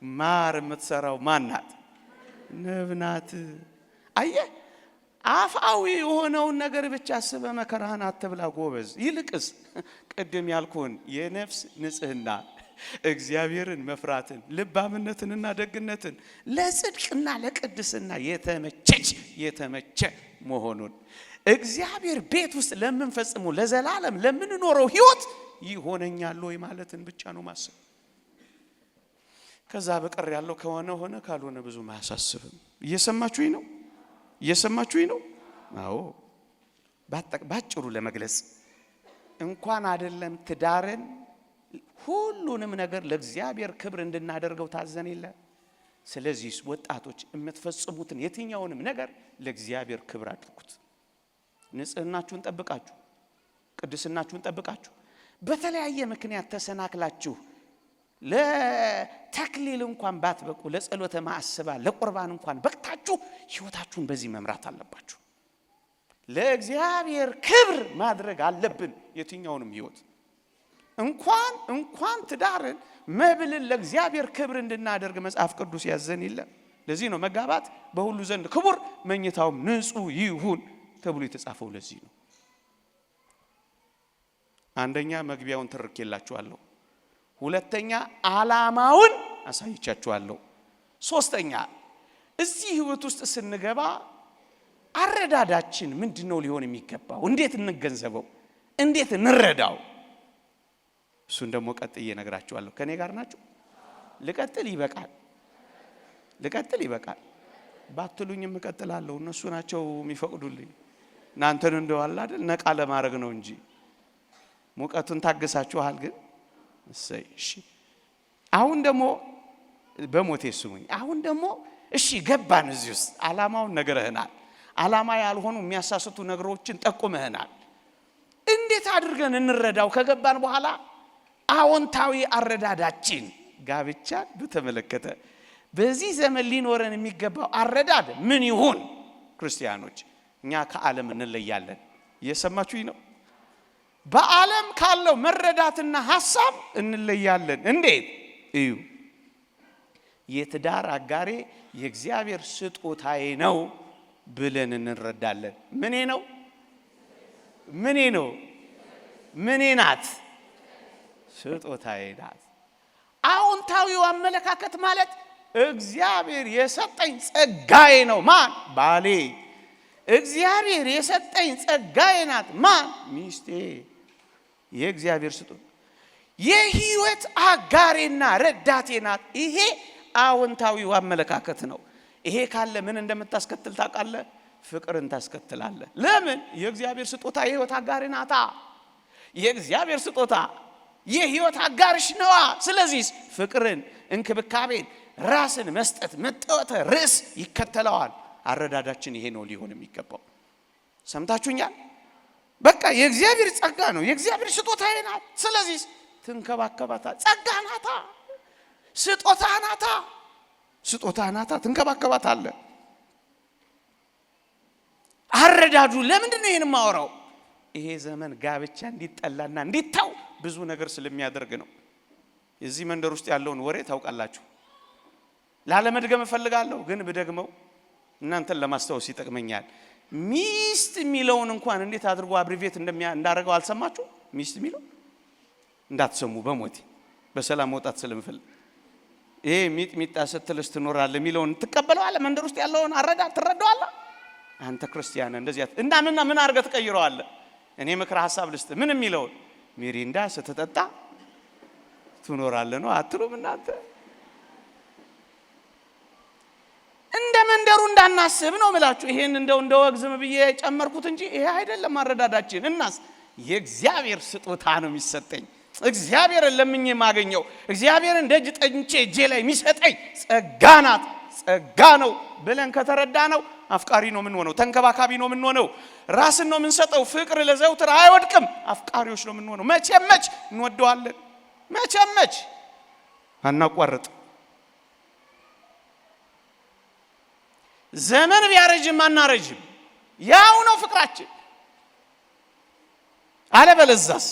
ማር የምትሰራው ማን ናት? ንብ ናት። አየህ፣ አፍአዊ የሆነውን ነገር ብቻ አስበህ መከራህን አትብላ ጎበዝ። ይልቅስ ቅድም ያልኩህን የነፍስ ንጽህና፣ እግዚአብሔርን መፍራትን፣ ልባምነትንና ደግነትን ለጽድቅና ለቅድስና የተመቸች የተመቸ መሆኑን እግዚአብሔር ቤት ውስጥ ለምንፈጽመው ለዘላለም ለምንኖረው ህይወት ይሆነኛል ወይ ማለትን ብቻ ነው ማሰብ። ከዛ በቀር ያለው ከሆነ ሆነ፣ ካልሆነ ብዙም አያሳስብም። እየሰማችሁኝ ነው? እየሰማችሁኝ ነው? አዎ። ባጭሩ ለመግለጽ እንኳን አይደለም ትዳርን ሁሉንም ነገር ለእግዚአብሔር ክብር እንድናደርገው ታዘን የለ። ስለዚህ ወጣቶች የምትፈጽሙትን የትኛውንም ነገር ለእግዚአብሔር ክብር አድርጉት። ንጽህናችሁን ጠብቃችሁ፣ ቅድስናችሁን ጠብቃችሁ፣ በተለያየ ምክንያት ተሰናክላችሁ ለተክሊል እንኳን ባትበቁ ለጸሎተ ማዕስባ ለቁርባን እንኳን በቅታችሁ ህይወታችሁን በዚህ መምራት አለባችሁ። ለእግዚአብሔር ክብር ማድረግ አለብን የትኛውንም ህይወት። እንኳን ትዳርን መብልን ለእግዚአብሔር ክብር እንድናደርግ መጽሐፍ ቅዱስ ያዘን የለም። ለዚህ ነው መጋባት በሁሉ ዘንድ ክቡር መኝታውም ንጹሕ ይሁን ተብሎ የተጻፈው። ለዚህ ነው። አንደኛ መግቢያውን ተርኬላችኋለሁ። ሁለተኛ ዓላማውን አሳይቻችኋለሁ። ሶስተኛ እዚህ ህይወት ውስጥ ስንገባ አረዳዳችን ምንድነው ሊሆን የሚገባው? እንዴት እንገንዘበው? እንዴት እንረዳው? እሱን ደግሞ ቀጥዬ እነግራችኋለሁ። ከኔ ጋር ናችሁ? ልቀጥል? ይበቃል። ልቀጥል? ይበቃል። ባትሉኝም እቀጥላለሁ። እነሱ ናቸው የሚፈቅዱልኝ። እናንተን እንደው አለ አይደል ነቃ ለማድረግ ነው እንጂ ሙቀቱን ታግሳችኋል። ግን እሰይ። እሺ አሁን ደግሞ በሞቴ ስሙኝ። አሁን ደግሞ እሺ ገባን እዚህ ውስጥ ዓላማውን ነግረህናል። ዓላማ ያልሆኑ የሚያሳስቱ ነገሮችን ጠቁመህናል። እንዴት አድርገን እንረዳው? ከገባን በኋላ አዎንታዊ አረዳዳችን ጋብቻን በተመለከተ በዚህ ዘመን ሊኖረን የሚገባው አረዳድ ምን ይሁን? ክርስቲያኖች እኛ ከዓለም እንለያለን። እየሰማችሁኝ ነው? በዓለም ካለው መረዳትና ሐሳብ እንለያለን። እንዴት? እዩ። የትዳር አጋሬ የእግዚአብሔር ስጦታዬ ነው ብለን እንረዳለን። ምኔ ነው? ምኔ ነው? ምኔ ናት? ስጦታዬ ናት። አዎንታዊው አመለካከት ማለት እግዚአብሔር የሰጠኝ ጸጋዬ ነው። ማን? ባሌ። እግዚአብሔር የሰጠኝ ጸጋዬ ናት። ማን? ሚስቴ። የእግዚአብሔር ስጦታ የህይወት አጋሬና ረዳቴ ናት። ይሄ አዎንታዊው አመለካከት ነው። ይሄ ካለ ምን እንደምታስከትል ታውቃለህ? ፍቅርን ታስከትላለህ። ለምን? የእግዚአብሔር ስጦታ የህይወት አጋሬ ናታ። የእግዚአብሔር ስጦታ የህይወት አጋርሽ ነዋ። ስለዚህ ፍቅርን፣ እንክብካቤን፣ ራስን መስጠት መጠወተ ርዕስ ይከተለዋል። አረዳዳችን ይሄ ነው ሊሆን የሚገባው። ሰምታችሁኛል? በቃ የእግዚአብሔር ጸጋ ነው፣ የእግዚአብሔር ስጦታ ናት። ስለዚህ ትንከባከባታ። ጸጋ ናታ፣ ስጦታ ናታ፣ ስጦታ ናታ። ትንከባከባታለህ። አረዳዱ ለምንድን ነው ይሄን የማወራው? ይሄ ዘመን ጋብቻ እንዲጠላና እንዲታው ብዙ ነገር ስለሚያደርግ ነው። የዚህ መንደር ውስጥ ያለውን ወሬ ታውቃላችሁ። ላለመድገም እፈልጋለሁ፣ ግን ብደግመው እናንተን ለማስታወስ ይጠቅመኛል። ሚስት የሚለውን እንኳን እንዴት አድርጎ abbreviate እንዳደረገው አልሰማችሁ? ሚስት የሚለው እንዳትሰሙ በሞቴ በሰላም መውጣት ስለምፈልግ። ይሄ ሚጥሚጣ ስትልስ ትኖራለህ የሚለውን ትቀበለዋለህ? መንደር ውስጥ ያለውን አረዳድ ትረዳዋለህ? አንተ ክርስቲያን እንደዚህ እና ምን ምን አድርገህ ትቀይረዋለህ? እኔ ምክረ ሐሳብ ልስጥ። ምን የሚለውን ሚሪንዳ ስትጠጣ ትኖራለህ ነው አትሉም እናንተ? እንደ መንደሩ እንዳናስብ ነው ምላችሁ። ይሄን እንደው እንደ ወግ ዝም ብዬ ጨመርኩት እንጂ ይሄ አይደለም አረዳዳችን። እናስ የእግዚአብሔር ስጦታ ነው የሚሰጠኝ፣ እግዚአብሔርን ለምኜ የማገኘው፣ እግዚአብሔርን ደጅ ጠንቼ እጄ ላይ የሚሰጠኝ ጸጋ ናት፣ ጸጋ ነው ብለን ከተረዳ ነው አፍቃሪ ነው የምንሆነው። ተንከባካቢ ነው የምንሆነው። ራስን ነው የምንሰጠው። ፍቅር ለዘውትር አይወድቅም። አፍቃሪዎች ነው የምንሆነው። መቼም መች እንወደዋለን። መቼም መች አናቋርጥ። ዘመን ቢያረጅም አናረጅም። ያው ነው ፍቅራችን። አለበለዛስ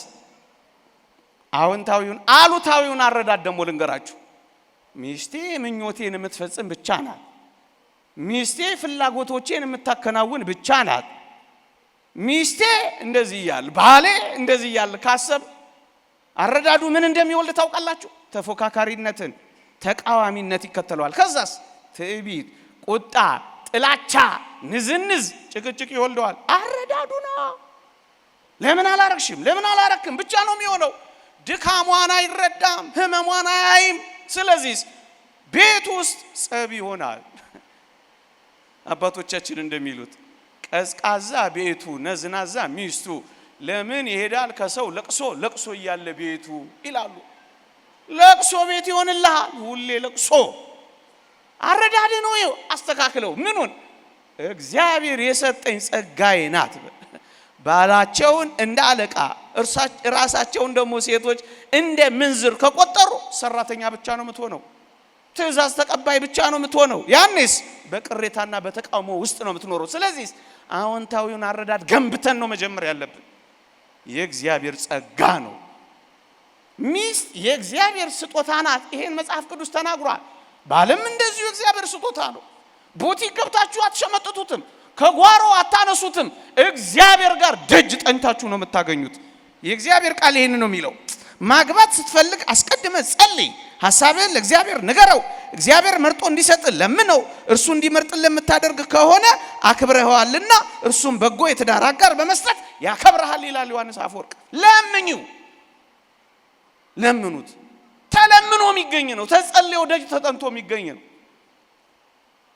አዎንታዊውን አሉታዊውን አረዳድ ደግሞ ልንገራችሁ። ሚስቴ ምኞቴን የምትፈጽም ብቻ ናት። ሚስቴ ፍላጎቶቼን የምታከናውን ብቻ ናት። ሚስቴ እንደዚህ እያል ባሌ እንደዚህ እያል ካሰብ አረዳዱ ምን እንደሚወልድ ታውቃላችሁ? ተፎካካሪነትን፣ ተቃዋሚነት ይከተለዋል። ከዛስ ትዕቢት፣ ቁጣ፣ ጥላቻ፣ ንዝንዝ፣ ጭቅጭቅ ይወልደዋል። አረዳዱ ነው። ለምን አላረግሽም፣ ለምን አላረክም ብቻ ነው የሚሆነው። ድካሟን አይረዳም፣ ህመሟን አያይም። ስለዚህ ቤት ውስጥ ጸብ ይሆናል። አባቶቻችን እንደሚሉት ቀዝቃዛ ቤቱ ነዝናዛ ሚስቱ ለምን ይሄዳል ከሰው ለቅሶ ለቅሶ እያለ ቤቱ ይላሉ። ለቅሶ ቤት ይሆንልሃል፣ ሁሌ ለቅሶ። አረዳድ ነው። አስተካክለው። ምኑን እግዚአብሔር የሰጠኝ ጸጋዬ ናት። ባላቸውን እንደ አለቃ ራሳቸውን ደግሞ ሴቶች እንደ ምንዝር ከቆጠሩ ሰራተኛ ብቻ ነው የምትሆነው። ትእዛዝ ተቀባይ ብቻ ነው የምትሆነው። ያኔስ በቅሬታና በተቃውሞ ውስጥ ነው የምትኖረው። ስለዚህ አዎንታዊውን አረዳድ ገንብተን ነው መጀመር ያለብን። የእግዚአብሔር ጸጋ ነው። ሚስት የእግዚአብሔር ስጦታ ናት። ይሄን መጽሐፍ ቅዱስ ተናግሯል። ባልም እንደዚሁ የእግዚአብሔር ስጦታ ነው። ቡቲክ ገብታችሁ አትሸመጥቱትም፣ ከጓሮ አታነሱትም። እግዚአብሔር ጋር ደጅ ጠንታችሁ ነው የምታገኙት። የእግዚአብሔር ቃል ይህን ነው የሚለው። ማግባት ስትፈልግ አስቀድመ ጸልይ፣ ሐሳብህን ለእግዚአብሔር ንገረው። እግዚአብሔር መርጦ እንዲሰጥ ለምነው። እርሱ እንዲመርጥ ለምታደርግ ከሆነ አክብረኸዋልና እርሱም በጎ የትዳር አጋር በመስጠት ያከብረሃል ይላል ዮሐንስ አፈወርቅ። ለምኙ፣ ለምኑት። ተለምኖ የሚገኝ ነው። ተጸልዮ ደጅ ተጠንቶ የሚገኝ ነው።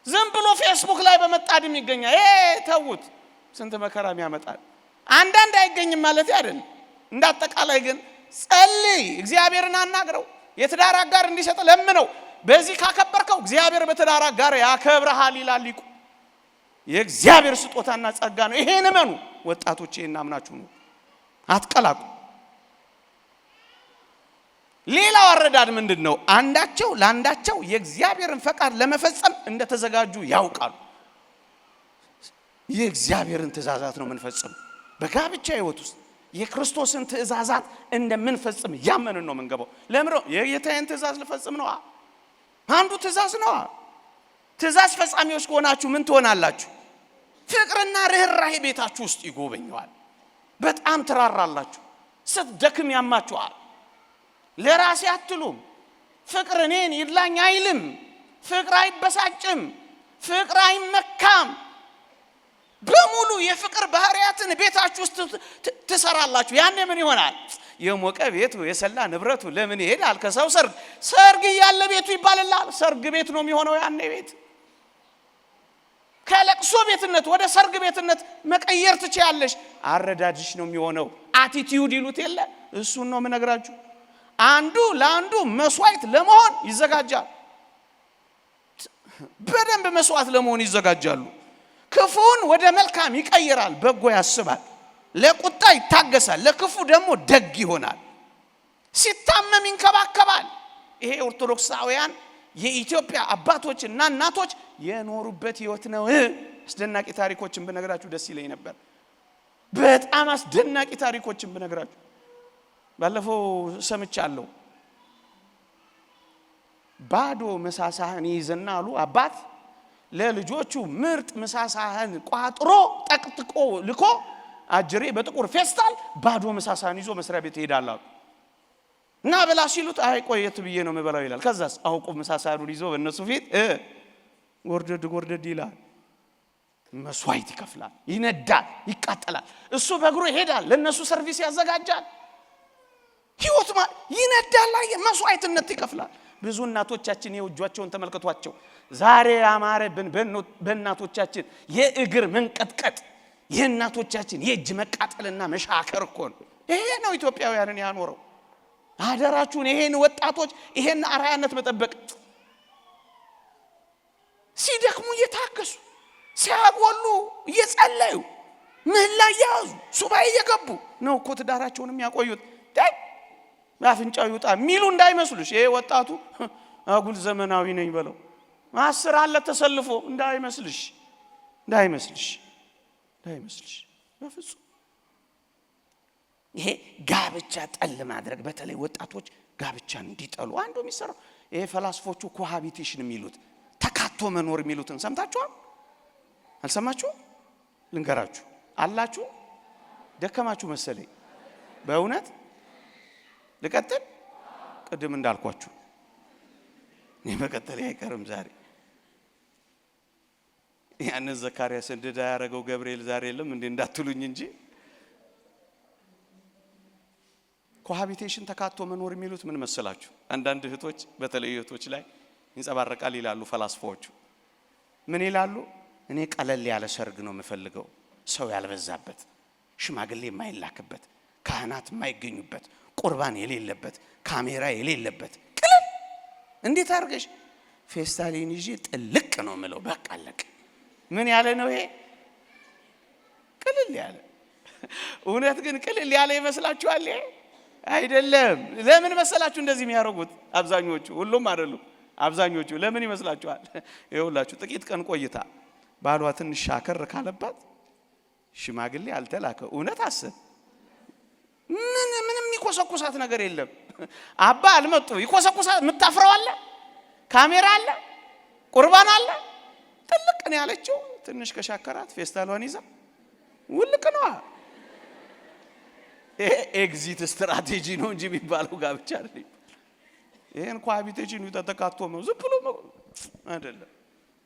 ዝም ብሎ ፌስቡክ ላይ በመጣድም ይገኛል። ተዉት፣ ስንት መከራም ያመጣል። አንዳንድ አይገኝም ማለት አይደለም። እንደ አጠቃላይ ግን ጸልይ፣ እግዚአብሔርን አናግረው፣ የትዳር አጋር እንዲሰጥ ለምነው። በዚህ ካከበርከው እግዚአብሔር በትዳር አጋር ያከብረሃል ይላል ሊቁ። የእግዚአብሔር ስጦታና ጸጋ ነው። ይሄን እመኑ ወጣቶች፣ ይሄን አምናችሁ ነው፣ አትቀላቁ። ሌላው አረዳድ ምንድን ነው? አንዳቸው ለአንዳቸው የእግዚአብሔርን ፈቃድ ለመፈጸም እንደተዘጋጁ ያውቃሉ። የእግዚአብሔርን ትእዛዛት ነው የምንፈጽም። በጋብቻ ሕይወት ውስጥ የክርስቶስን ትእዛዛት እንደምንፈጽም ያመንን ነው የምንገባው። ለምሮ የጌታዬን ትእዛዝ ልፈጽም ነው። አንዱ ትእዛዝ ነው። ትእዛዝ ፈጻሚዎች ከሆናችሁ ምን ትሆናላችሁ? ፍቅርና ርኅራሄ ቤታችሁ ውስጥ ይጎበኘዋል። በጣም ትራራላችሁ። ስትደክም ያማችኋል። ለራሴ አትሉም። ፍቅር እኔን ይድላኝ አይልም። ፍቅር አይበሳጭም። ፍቅር አይመካም። በሙሉ የፍቅር ባህሪያትን ቤታችሁ ውስጥ ትሰራላችሁ። ያኔ ምን ይሆናል? የሞቀ ቤቱ የሰላ ንብረቱ ለምን ይሄዳል ከሰው ሰርግ? ሰርግ እያለ ቤቱ ይባልላል። ሰርግ ቤት ነው የሚሆነው ያኔ ቤት። ከለቅሶ ቤትነት ወደ ሰርግ ቤትነት መቀየር ትችያለሽ። አረዳድሽ ነው የሚሆነው። አቲቲዩድ ይሉት የለ እሱን ነው የምነግራችሁ። አንዱ ለአንዱ መስዋዕት ለመሆን ይዘጋጃል። በደንብ መስዋዕት ለመሆን ይዘጋጃሉ። ክፉን ወደ መልካም ይቀይራል። በጎ ያስባል። ለቁጣ ይታገሳል፣ ለክፉ ደግሞ ደግ ይሆናል። ሲታመም ይንከባከባል። ይሄ ኦርቶዶክሳውያን የኢትዮጵያ አባቶች እና እናቶች የኖሩበት ሕይወት ነው። አስደናቂ ታሪኮችን ብነግራችሁ ደስ ይለኝ ነበር። በጣም አስደናቂ ታሪኮችን ብነግራችሁ ባለፈው ሰምቻለሁ። ባዶ ምሳ ሳህን ይይዝና አሉ አባት ለልጆቹ ምርጥ ምሳ ሳህን ቋጥሮ ጠቅጥቆ ልኮ አጅሬ በጥቁር ፌስታል ባዶ ምሳ ሳህን ይዞ መስሪያ ቤት ይሄዳል አሉ። እና ብላ ሲሉት አይ ቆየት ብዬ ነው የምበላው ይላል። ከዛስ አውቆ ምሳ ሳህኑን ይዞ በእነሱ ፊት ጎርደድ ጎርደድ ይላል። መስዋዕት ይከፍላል፣ ይነዳል፣ ይቃጠላል። እሱ በእግሩ ይሄዳል፣ ለእነሱ service ያዘጋጃል። ህይወት ይነዳል፣ መስዋዕትነት ይከፍላል። ብዙ እናቶቻችን የእጇቸውን ተመልከቷቸው። ዛሬ ያማረብን በእናቶቻችን የእግር መንቀጥቀጥ የእናቶቻችን የእጅ መቃጠልና መሻከር እኮ ነው። ይሄ ነው ኢትዮጵያውያንን ያኖረው። አደራችሁን ይሄን ወጣቶች ይሄን አርአያነት መጠበቅ። ሲደክሙ እየታገሱ ሲያጎሉ እየጸለዩ ምህላ እየያዙ ሱባኤ እየገቡ ነው እኮ ትዳራቸውን የሚያቆዩት። ዳይ አፍንጫው ይውጣ የሚሉ እንዳይመስሉሽ። ይሄ ወጣቱ አጉል ዘመናዊ ነኝ በለው 10 አለ ተሰልፎ እንዳይመስልሽ፣ እንዳይመስልሽ፣ እንዳይመስልሽ በፍጹም። ይሄ ጋብቻ ጠል ማድረግ በተለይ ወጣቶች ጋብቻን እንዲጠሉ አንዱ የሚሰራው ይሄ ፈላስፎቹ cohabitation የሚሉት ተካቶ መኖር የሚሉትን ሰምታችኋል? አልሰማችሁ? ልንገራችሁ። አላችሁ? ደከማችሁ መሰለኝ። በእውነት ልቀጥል? ቅድም እንዳልኳችሁ እኔ መቀጠል አይቀርም ዛሬ። ያንን ዘካርያስ እንድዳ ያደረገው ገብርኤል ዛሬ የለም እንዴ እንዳትሉኝ እንጂ cohabitation ተካቶ መኖር የሚሉት ምን መሰላችሁ? አንዳንድ እህቶች በተለይ እህቶች ላይ ይንጸባረቃል ይላሉ ፈላስፎቹ። ምን ይላሉ? እኔ ቀለል ያለ ሰርግ ነው የምፈልገው፣ ሰው ያልበዛበት፣ ሽማግሌ የማይላክበት፣ ካህናት የማይገኙበት፣ ቁርባን የሌለበት፣ ካሜራ የሌለበት። ቅልል እንዴት አድርገሽ ፌስታሌን ይዤ ጥልቅ ነው የምለው። በቃ አለቀ። ምን ያለ ነው ይሄ? ቅልል ያለ። እውነት ግን ቅልል ያለ ይመስላችኋል? ይሄ አይደለም። ለምን መሰላችሁ እንደዚህ የሚያደርጉት አብዛኞቹ? ሁሉም አይደሉም፣ አብዛኞቹ። ለምን ይመስላችኋል? ይኸውላችሁ ጥቂት ቀን ቆይታ ባሏ ትንሽ ሻከር ካለባት ሽማግሌ አልተላከ፣ እውነት አስብ፣ ምንም የሚኮሰኩሳት ነገር የለም። አባ አልመጡ ይኮሰኩሳት። የምታፍረው አለ፣ ካሜራ አለ፣ ቁርባን አለ። ጥልቅ ነው ያለችው። ትንሽ ከሻከራት ፌስታሏን ይዛ ውልቅ ነዋ። ይሄ exit strategy ነው እንጂ የሚባለው ጋብቻ አይደለም። ይሄን cohabitation ተተካቶ ነው ዝም ብሎ አይደለም።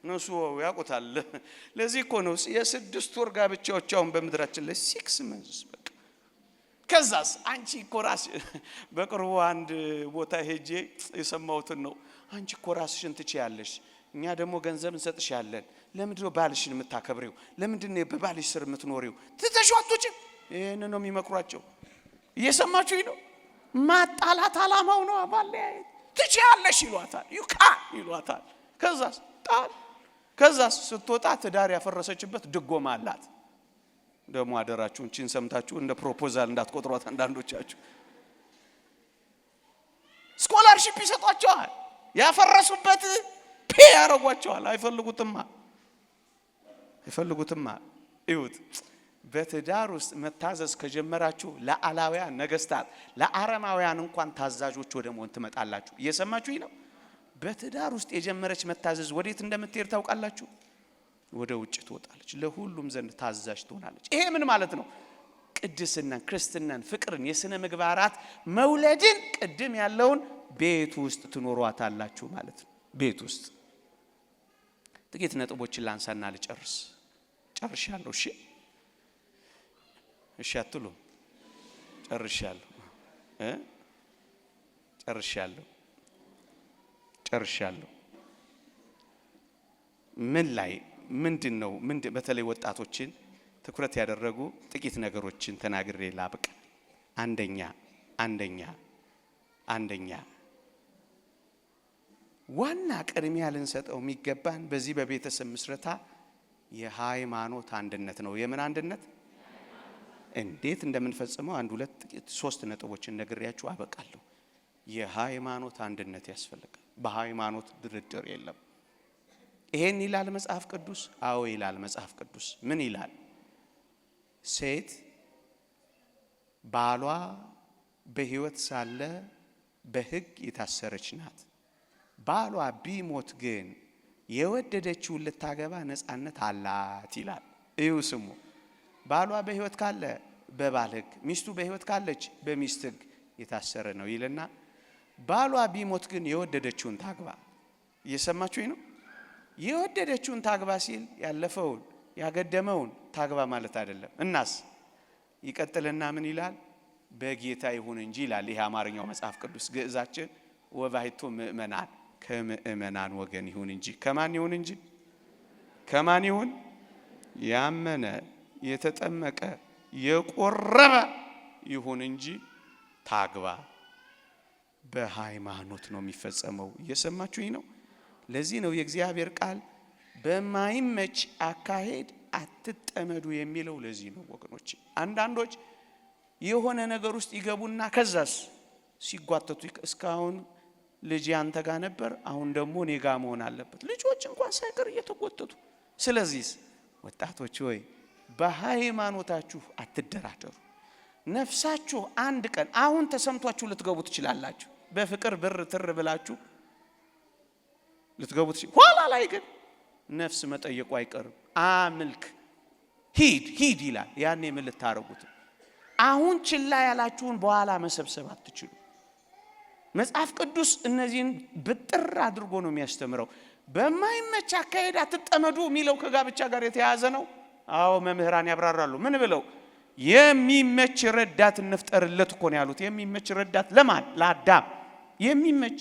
እነሱ ያውቁታል። ለዚህ እኮ ነው የ6 ወር ጋብቻዎች አሁን በምድራችን ላይ 6 months በቃ። ከዛስ አንቺ እኮ ራስሽ በቅርቡ አንድ ቦታ ሄጄ የሰማሁትን ነው። አንቺ እኮ ራስሽን ትችያለሽ፣ እኛ ደግሞ ገንዘብ እንሰጥሻለን። ለምንድን ነው ባልሽን የምታከብሪው? ለምንድን ነው በባልሽ ስር የምትኖሪው? ትተሽው አትወጪም። ይሄን ነው የሚመክሯቸው። እየሰማችሁኝ ነው? ማጣላት አላማው ነው። ማለያየት። ትችያለሽ ይሏታል፣ you can ይሏታል። ከዛስ ጣል። ከዛስ ስትወጣ ትዳር ያፈረሰችበት ድጎማ አላት። ደግሞ አደራችሁን ቺን ሰምታችሁ እንደ proposal እንዳትቆጥሯት አንዳንዶቻችሁ። scholarship ይሰጧቸዋል። ያፈረሱበት pay ያረጓቸዋል። አይፈልጉትማ፣ አይፈልጉትማ። እዩት፣ በትዳር ውስጥ መታዘዝ ከጀመራችሁ ለአላውያን ነገስታት ለአረማውያን እንኳን ታዛዦች ወደ መሆን ትመጣላችሁ። እየሰማችሁኝ ነው? በትዳር ውስጥ የጀመረች መታዘዝ ወዴት እንደምትሄድ ታውቃላችሁ? ወደ ውጭ ትወጣለች። ለሁሉም ዘንድ ታዛዥ ትሆናለች። ይሄ ምን ማለት ነው? ቅድስናን፣ ክርስትናን፣ ፍቅርን፣ የስነ ምግባራት መውለድን ቅድም ያለውን ቤት ውስጥ ትኖሯታላችሁ ማለት ነው። ቤት ውስጥ ጥቂት ነጥቦችን ላንሳና ልጨርስ። ጨርሻለሁ። እሺ እሺ አትሉም? ጨርሻለሁ እ ጨርሻለሁ ጨርሻለሁ። ምን ላይ ምንድነው? ምንድን በተለይ ወጣቶችን ትኩረት ያደረጉ ጥቂት ነገሮችን ተናግሬ ላብቅ። አንደኛ አንደኛ ዋና ቅድሚያ ልንሰጠው የሚገባን በዚህ በቤተሰብ ምስረታ የሃይማኖት አንድነት ነው። የምን አንድነት? እንዴት እንደምንፈጽመው አንድ ሁለት ጥቂት ሶስት ነጥቦችን ነግሬያችሁ አበቃለሁ። የሃይማኖት አንድነት ያስፈልጋል። በሃይማኖት ድርድር የለም። ይሄን ይላል መጽሐፍ ቅዱስ? አዎ ይላል መጽሐፍ ቅዱስ። ምን ይላል? ሴት ባሏ በሕይወት ሳለ በሕግ የታሰረች ናት። ባሏ ቢሞት ግን የወደደችውን ልታገባ ነፃነት አላት ይላል። እዩ ስሙ። ባሏ በሕይወት ካለ በባል ሕግ፣ ሚስቱ በሕይወት ካለች በሚስት ሕግ የታሰረ ነው ይልና ባሏ ቢሞት ግን የወደደችውን ታግባ። እየሰማችሁኝ ነው? የወደደችውን ታግባ ሲል ያለፈውን ያገደመውን ታግባ ማለት አይደለም። እናስ ይቀጥልና ምን ይላል? በጌታ ይሁን እንጂ ይላል። ይሄ አማርኛው መጽሐፍ ቅዱስ ግዕዛችን ወባሕቱ ምእመናን፣ ከምእመናን ወገን ይሁን እንጂ። ከማን ይሁን እንጂ? ከማን ይሁን? ያመነ የተጠመቀ የቆረበ ይሁን እንጂ ታግባ። በሃይማኖት ነው የሚፈጸመው። እየሰማችሁኝ ነው? ለዚህ ነው የእግዚአብሔር ቃል በማይመች አካሄድ አትጠመዱ የሚለው ለዚህ ነው ወገኖች። አንዳንዶች የሆነ ነገር ውስጥ ይገቡና ከዛስ ሲጓተቱ እስካሁን ልጅ ያንተ ጋር ነበር፣ አሁን ደግሞ እኔ ጋር መሆን አለበት። ልጆች እንኳን ሳይቀር እየተጎተቱ። ስለዚህ ወጣቶች ሆይ በሃይማኖታችሁ አትደራደሩ። ነፍሳችሁ አንድ ቀን አሁን ተሰምቷችሁ ልትገቡ ትችላላችሁ። በፍቅር ብር ትር ብላችሁ ልትገቡ ትችላላችሁ። ኋላ ላይ ግን ነፍስ መጠየቁ አይቀርም። አምልክ፣ ሂድ ሂድ ይላል። ያኔ ምን ልታረጉት? አሁን ችላ ያላችሁን በኋላ መሰብሰብ አትችሉ። መጽሐፍ ቅዱስ እነዚህን ብጥር አድርጎ ነው የሚያስተምረው። በማይመች አካሄድ አትጠመዱ የሚለው ከጋብቻ ጋር የተያያዘ ነው። አዎ መምህራን ያብራራሉ። ምን ብለው? የሚመች ረዳት እንፍጠርለት እኮ ነው ያሉት። የሚመች ረዳት ለማን? ለአዳም የሚመች።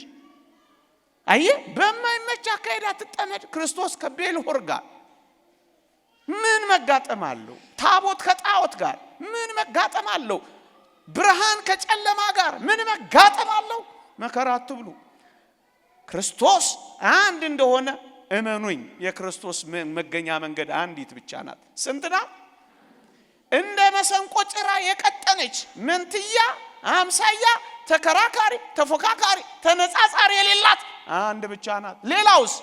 አየህ፣ በማይመች አካሄድ አትጠመድ። ክርስቶስ ከቤልሆር ጋር ምን መጋጠም አለው? ታቦት ከጣዖት ጋር ምን መጋጠም አለው? ብርሃን ከጨለማ ጋር ምን መጋጠም አለው? መከራ አትብሉ። ክርስቶስ አንድ እንደሆነ እመኑኝ። የክርስቶስ መገኛ መንገድ አንዲት ብቻ ናት። ስንት ናት? እንደ መሰንቆ ጭራ የቀጠነች መንትያ፣ አምሳያ፣ ተከራካሪ፣ ተፎካካሪ፣ ተነጻጻሪ የሌላት አንድ ብቻ ናት። ሌላውስ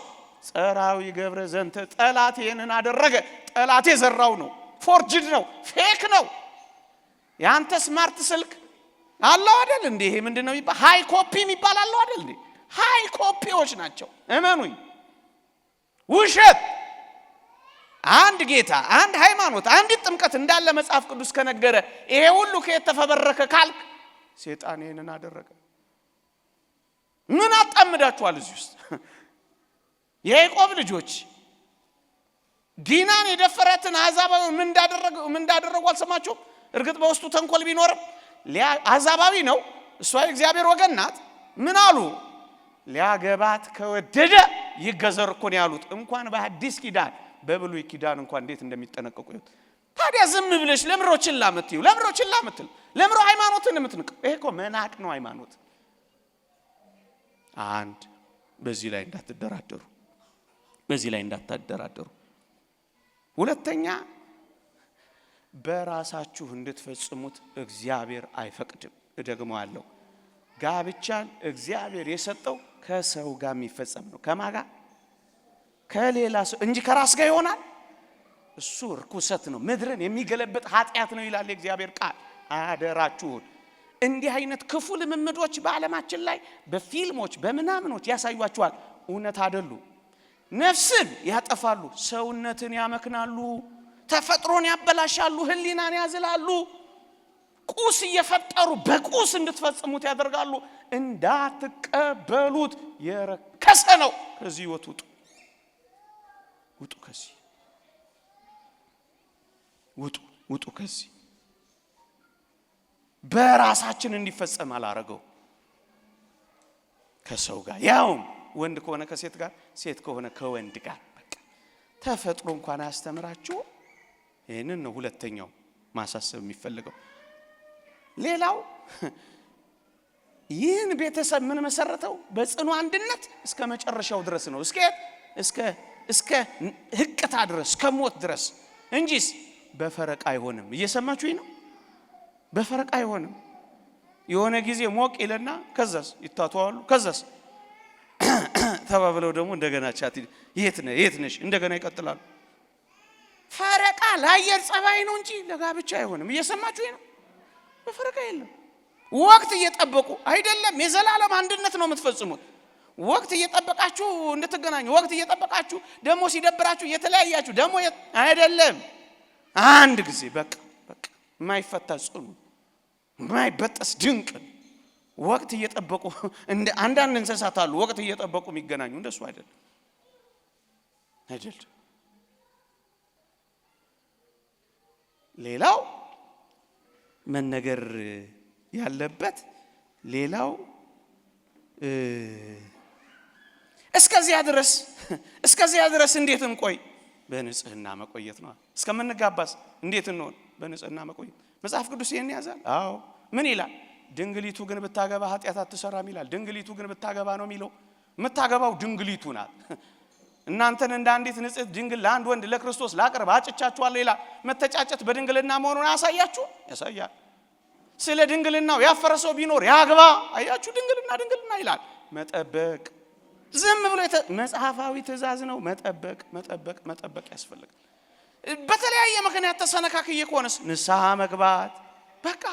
ጸራዊ ገብረ ዘንተ ጠላት ይህንን አደረገ። ጠላት የዘራው ነው። Forged ነው፣ fake ነው። የአንተ smart ስልክ አለው አይደል እንዴ? ይሄ ምንድን ነው የሚባል high copy የሚባል አለው አይደል እንዴ? High copy ዎች ናቸው። እመኑኝ፣ ውሸት። አንድ ጌታ፣ አንድ ሃይማኖት፣ አንዲት ጥምቀት እንዳለ መጽሐፍ ቅዱስ ከነገረ ይሄ ሁሉ ከየት ተፈበረከ ካልክ ሴጣን ይሄንን አደረገ። ምን አጣምዳችኋል እዚህ ውስጥ? የያዕቆብ ልጆች ዲናን የደፈራትን አሕዛባዊ ምን እንዳደረጉ አልሰማችሁም? እርግጥ በውስጡ ተንኮል ቢኖርም አሕዛባዊ ነው፣ እሷ የእግዚአብሔር ወገን ናት። ምን አሉ? ሊያገባት ከወደደ ይገዘር እኮ ነው ያሉት። እንኳን በሐዲስ ኪዳን በብሉይ ኪዳን እንኳን እንዴት እንደሚጠነቀቁ ይሁት። ታዲያ ዝም ብለሽ ለምሮ ችላ የምትይው፣ ለምሮ ችላ የምትል፣ ለምሮ ሃይማኖትን የምትንቀው፣ ይሄ እኮ መናቅ ነው ሃይማኖት። አንድ በዚህ ላይ እንዳትደራደሩ፣ በዚህ ላይ እንዳትደራደሩ። ሁለተኛ በራሳችሁ እንድትፈጽሙት እግዚአብሔር አይፈቅድም። እደግመዋለሁ። ጋብቻን እግዚአብሔር የሰጠው ከሰው ጋር የሚፈጸም ነው። ከማን ጋር? ከሌላ ሰው እንጂ ከራስ ጋር ይሆናል? እሱ ርኩሰት ነው፣ ምድርን የሚገለብጥ ኃጢአት ነው ይላል የእግዚአብሔር ቃል። አደራችሁን እንዲህ አይነት ክፉ ልምምዶች በዓለማችን ላይ በፊልሞች በምናምኖች ያሳዩአችኋል። እውነት አይደሉ። ነፍስን ያጠፋሉ፣ ሰውነትን ያመክናሉ፣ ተፈጥሮን ያበላሻሉ፣ ሕሊናን ያዝላሉ። ቁስ እየፈጠሩ በቁስ እንድትፈጽሙት ያደርጋሉ። እንዳትቀበሉት የረከሰ ነው። ከዚህ ሕይወት ውጡ፣ ውጡ፣ ከዚህ ውጡ፣ ውጡ ከዚህ። በራሳችን እንዲፈጸም አላረገው። ከሰው ጋር፣ ያውም ወንድ ከሆነ ከሴት ጋር፣ ሴት ከሆነ ከወንድ ጋር። በቃ ተፈጥሮ እንኳን አያስተምራችሁ። ይህንን ነው ሁለተኛው ማሳሰብ የሚፈልገው። ሌላው ይህን ቤተሰብ ምን መሰረተው በጽኑ አንድነት እስከ መጨረሻው ድረስ ነው። እስከ እስከ እስከ ህቅታ ድረስ፣ እስከ ሞት ድረስ እንጂስ በፈረቃ አይሆንም። እየሰማችሁኝ ነው? በፈረቃ አይሆንም። የሆነ ጊዜ ሞቅ ይለና ከዛስ ይታተዋሉ። ከዛስ ተባብለው ደግሞ እንደገና chat፣ የት ነህ የት ነሽ፣ እንደገና ይቀጥላሉ። ፈረቃ ለአየር ጸባይ ነው እንጂ ለጋብቻ አይሆንም። እየሰማችሁኝ ነው? በፈረቃ የለም። ወቅት እየጠበቁ አይደለም፣ የዘላለም አንድነት ነው የምትፈጽሙት። ወቅት እየጠበቃችሁ እንድትገናኙ፣ ወቅት እየጠበቃችሁ ደግሞ ሲደብራችሁ እየተለያያችሁ ደግሞ አይደለም። አንድ ጊዜ በቃ በቃ የማይፈታ ጽኑ፣ የማይበጠስ ድንቅ። ወቅት እየጠበቁ እንደ አንዳንድ እንስሳት አሉ ወቅት እየጠበቁ የሚገናኙ፣ እንደሱ አይደለም አይደል። ሌላው መነገር ያለበት ሌላው እስከዚያ ድረስ እንዴት እንቆይ? በንጽህና መቆየት ነው። እስከምንጋባስ እንዴት እንሆን? በንጽህና መቆየት። መጽሐፍ ቅዱስ ይሄን ያዛል። አዎ ምን ይላል? ድንግሊቱ ግን ብታገባ ኃጢአት አትሰራም ይላል። ድንግሊቱ ግን ብታገባ ነው የሚለው። የምታገባው ድንግሊቱ ናት። እናንተን እንደ አንዲት ንጽሕት ድንግል ለአንድ ወንድ ለክርስቶስ ላቅርብ አጭቻችኋለሁ ይላል። መተጫጨት በድንግልና መሆኑን አያሳያችሁ? ያሳያል። ስለ ድንግልናው ያፈረ ሰው ቢኖር ያግባ። አያችሁ፣ ድንግልና ድንግልና ይላል። መጠበቅ ዝም ብሎ መጽሐፋዊ ትእዛዝ ነው። መጠበቅ መጠበቅ መጠበቅ ያስፈልጋል። በተለያየ ምክንያት ተሰነካክዬ ከሆነስ ንስሐ መግባት በቃ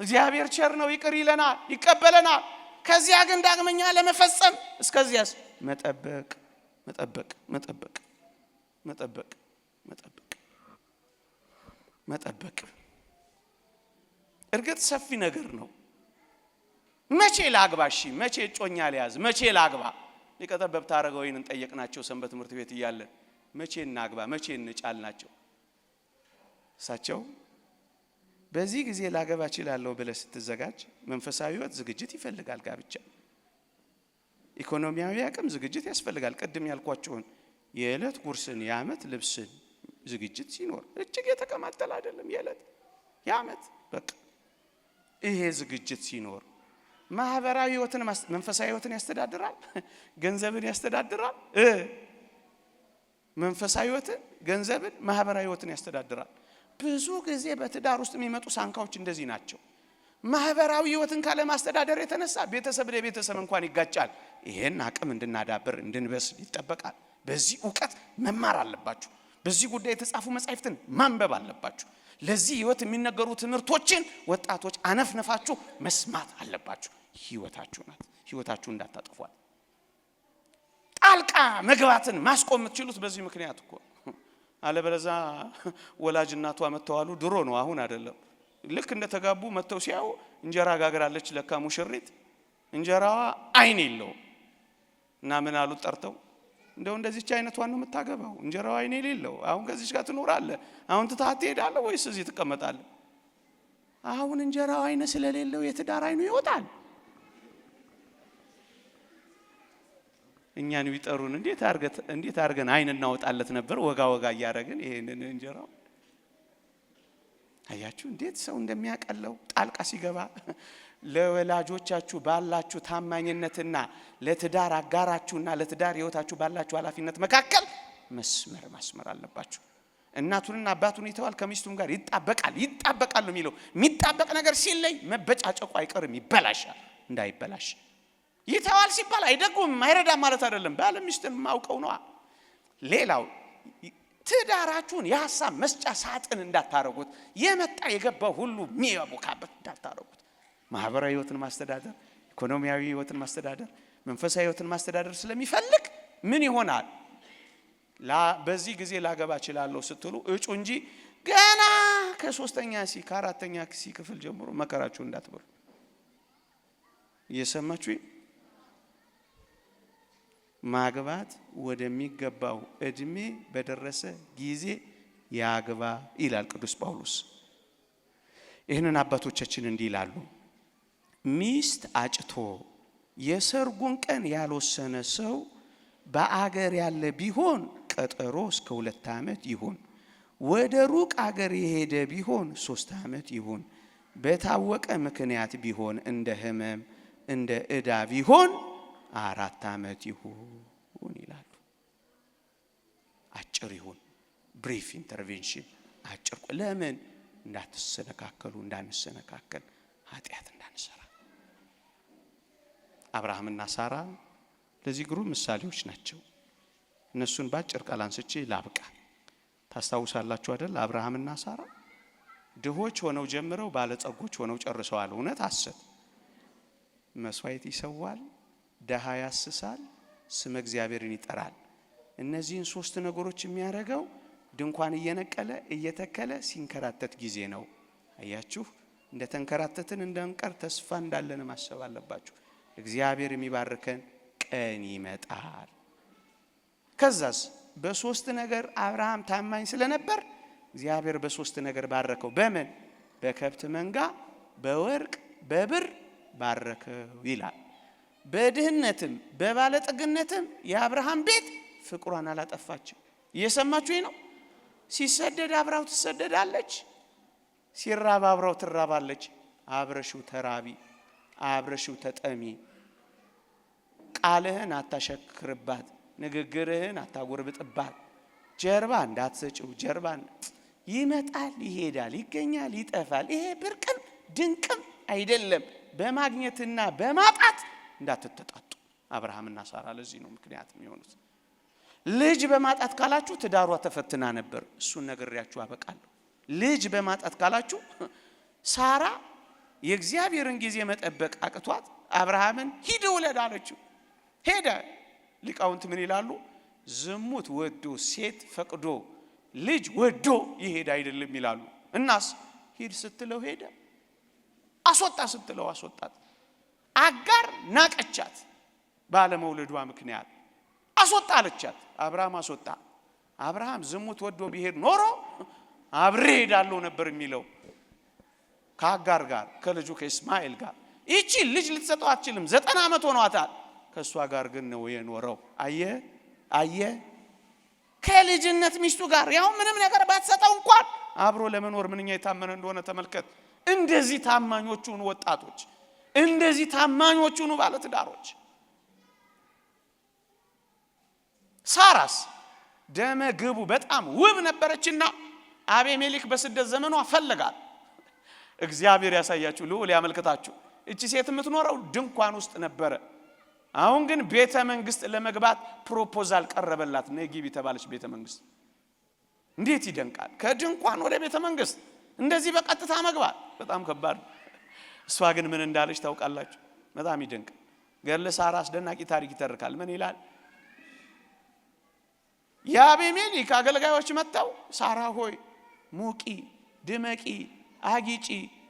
እግዚአብሔር ቸር ነው፣ ይቅር ይለናል፣ ይቀበለናል። ከዚያ ግን ዳግመኛ ለመፈጸም እስከዚያስ መጠበቅ መጠበቅ መጠበቅ መጠበቅ መጠበቅ መጠበቅ። እርግጥ ሰፊ ነገር ነው። መቼ ላግባ? እሺ መቼ እጮኛ ልያዝ? መቼ ላግባ? ሊቀ ጠበብት አረጋዊንን ጠየቅናቸው ሰንበት ትምህርት ቤት እያለን፣ መቼ እናግባ፣ መቼ እንጫልናቸው። እሳቸው በዚህ ጊዜ ላገባ እችላለሁ ብለህ ስትዘጋጅ፣ መንፈሳዊ ሕይወት ዝግጅት ይፈልጋል። ጋብቻ ኢኮኖሚያዊ አቅም ዝግጅት ያስፈልጋል። ቅድም ያልኳችሁን የዕለት ጉርስን የዓመት ልብስን ዝግጅት ሲኖር፣ እጅግ የተቀማጠለ አይደለም፣ የዕለት የዓመት በቃ ይሄ ዝግጅት ሲኖር ማህበራዊ ህይወትን፣ መንፈሳዊ ህይወትን ያስተዳድራል፣ ገንዘብን ያስተዳድራል። መንፈሳዊ ህይወትን፣ ገንዘብን፣ ማህበራዊ ህይወትን ያስተዳድራል። ብዙ ጊዜ በትዳር ውስጥ የሚመጡ ሳንካዎች እንደዚህ ናቸው። ማህበራዊ ህይወትን ካለማስተዳደር የተነሳ ቤተሰብ ለቤተሰብ እንኳን ይጋጫል። ይሄን አቅም እንድናዳብር እንድንበስል ይጠበቃል። በዚህ እውቀት መማር አለባችሁ። በዚህ ጉዳይ የተጻፉ መጻሕፍትን ማንበብ አለባችሁ። ለዚህ ህይወት የሚነገሩ ትምህርቶችን ወጣቶች አነፍነፋችሁ መስማት አለባችሁ። ህይወታችሁ ናት። ህይወታችሁ እንዳታጠፏል። ጣልቃ መግባትን ማስቆም የምትችሉት በዚህ ምክንያት እኮ። አለበለዛ ወላጅ እናቷ መጥተዋሉ። ድሮ ነው፣ አሁን አይደለም። ልክ እንደተጋቡ መጥተው ሲያዩ እንጀራ ጋግራለች ለካ ሙሽሪት፣ እንጀራዋ አይን የለውም። እና ምን አሉት ጠርተው፣ እንደው እንደዚች አይነቷን ነው የምታገባው? እንጀራዋ አይን የሌለው፣ አሁን ከዚች ጋር ትኖራለህ? አሁን ትተሃት ትሄዳለህ ወይስ እዚህ ትቀመጣለህ? አሁን እንጀራው አይን ስለሌለው የትዳር አይኑ ይወጣል። እኛን ቢጠሩን እንዴት አድርገን አይን እናወጣለት ነበር? ወጋ ወጋ እያደረግን ይሄንን እንጀራው። አያችሁ እንዴት ሰው እንደሚያቀለው ጣልቃ ሲገባ። ለወላጆቻችሁ ባላችሁ ታማኝነትና ለትዳር አጋራችሁና ለትዳር ሕይወታችሁ ባላችሁ ኃላፊነት መካከል መስመር ማስመር አለባችሁ። እናቱንና አባቱን ይተዋል፣ ከሚስቱም ጋር ይጣበቃል። ይጣበቃል ነው የሚለው። የሚጣበቅ ነገር ሲለይ መበጫጨቁ አይቀርም፣ ይበላሻል። እንዳይበላሽ ይተዋል ሲባል አይደጉም አይረዳም ማለት አይደለም። ባል ሚስትን ማውቀው ነዋ። ሌላው ትዳራችሁን የሀሳብ መስጫ ሳጥን እንዳታረጉት፣ የመጣ የገባው ሁሉ የሚያቦካበት እንዳታረጉት። ማህበራዊ ህይወትን ማስተዳደር፣ ኢኮኖሚያዊ ህይወትን ማስተዳደር፣ መንፈሳዊ ህይወትን ማስተዳደር ስለሚፈልግ ምን ይሆናል? በዚህ ጊዜ ላገባ እችላለሁ ስትሉ እጩ እንጂ ገና ከሶስተኛ C ከአራተኛ C ክፍል ጀምሮ መከራችሁ እንዳትበሉ። እየሰማችሁ፣ ማግባት ወደሚገባው እድሜ በደረሰ ጊዜ ያግባ ይላል ቅዱስ ጳውሎስ። ይህንን አባቶቻችን እንዲህ ይላሉ። ሚስት አጭቶ የሰርጉን ቀን ያልወሰነ ሰው በአገር ያለ ቢሆን ቀጠሮ እስከ 2 ዓመት ይሁን። ወደ ሩቅ አገር የሄደ ቢሆን 3 ዓመት ይሁን። በታወቀ ምክንያት ቢሆን፣ እንደ ሕመም እንደ ዕዳ ቢሆን 4 ዓመት ይሁን ይላሉ። አጭር ይሁን፣ brief intervention፣ አጭር። ለምን? እንዳትሰነካከሉ፣ እንዳንሰነካከል፣ ኃጢአት እንዳንሰራ። አብርሃምና ሳራ ለዚህ ግሩም ምሳሌዎች ናቸው። እነሱን ባጭር ቃል አንስቼ ላብቃ። ታስታውሳላችሁ አይደል? አብርሃምና ሳራ ድሆች ሆነው ጀምረው ባለጸጎች ሆነው ጨርሰዋል። እውነት ሐሰት? መስዋዕት ይሰዋል፣ ደሃ ያስሳል፣ ስመ እግዚአብሔርን ይጠራል። እነዚህን ሶስት ነገሮች የሚያደርገው ድንኳን እየነቀለ እየተከለ ሲንከራተት ጊዜ ነው። አያችሁ፣ እንደ ተንከራተትን እንዳንቀር ተስፋ እንዳለን ማሰብ አለባችሁ። እግዚአብሔር የሚባርከን ቀን ይመጣል። ከዛስ በሶስት ነገር አብርሃም ታማኝ ስለነበር እግዚአብሔር በሶስት ነገር ባረከው። በምን? በከብት መንጋ፣ በወርቅ፣ በብር ባረከው ይላል። በድህነትም በባለጠግነትም የአብርሃም ቤት ፍቅሯን አላጠፋችም። እየሰማችሁ ነው። ሲሰደድ አብራው ትሰደዳለች፣ ሲራብ አብራው ትራባለች። አብረሽው ተራቢ፣ አብረሽው ተጠሚ። ቃልህን አታሸክርባት። ንግግርህን አታጎርብጥባት። ጀርባ እንዳትሰጭው። ጀርባ ይመጣል፣ ይሄዳል፣ ይገኛል፣ ይጠፋል። ይሄ ብርቅም ድንቅም አይደለም። በማግኘትና በማጣት እንዳትተጣጡ። አብርሃምና ሳራ ለዚህ ነው ምክንያት የሚሆኑት። ልጅ በማጣት ካላችሁ ትዳሯ ተፈትና ነበር። እሱን ነግሬያችሁ አበቃለሁ። ልጅ በማጣት ካላችሁ ሳራ የእግዚአብሔርን ጊዜ መጠበቅ አቅቷት አብርሃምን ሂድ ውለድ አለችው። ሄደ። ሊቃውንት ምን ይላሉ? ዝሙት ወዶ ሴት ፈቅዶ ልጅ ወዶ ይሄድ አይደለም ይላሉ። እናስ ሂድ ስትለው ሄደ፣ አስወጣ ስትለው አስወጣት። አጋር ናቀቻት ባለመውለዷ ምክንያት አስወጣ አለቻት። አብርሃም አስወጣ። አብርሃም ዝሙት ወዶ ቢሄድ ኖሮ አብሬ ሄዳለሁ ነበር የሚለው ከአጋር ጋር ከልጁ ከእስማኤል ጋር። ይቺ ልጅ ልትሰጠው አትችልም። 90 ዓመት ሆኗታል። ከእሷ ጋር ግን ነው የኖረው። አየ አየ ከልጅነት ሚስቱ ጋር ያው ምንም ነገር ባትሰጠው እንኳን አብሮ ለመኖር ምንኛ የታመነ እንደሆነ ተመልከት። እንደዚህ ታማኞቹን ወጣቶች፣ እንደዚህ ታማኞቹን ባለትዳሮች። ሳራስ ደመ ግቡ በጣም ውብ ነበረችና አቤሜሌክ በስደት ዘመኗ ፈለጋት። እግዚአብሔር ያሳያችሁ፣ ልዑል ያመልክታችሁ። እቺ ሴት የምትኖረው ድንኳን ውስጥ ነበረ። አሁን ግን ቤተ መንግስት ለመግባት proposal ቀረበላት። ነይ ግቢ ተባለች ቤተ መንግስት። እንዴት ይደንቃል! ከድንኳን ወደ ቤተ መንግስት እንደዚህ በቀጥታ መግባት በጣም ከባድ ነው። እሷ ግን ምን እንዳለች ታውቃላችሁ? በጣም ይደንቃል። ገድለ ሳራ አስደናቂ ታሪክ ይተርካል። ምን ይላል? የአቤሜሌክ አገልጋዮች መጥተው ሳራ ሆይ ሙቂ፣ ድመቂ፣ አጊጪ፣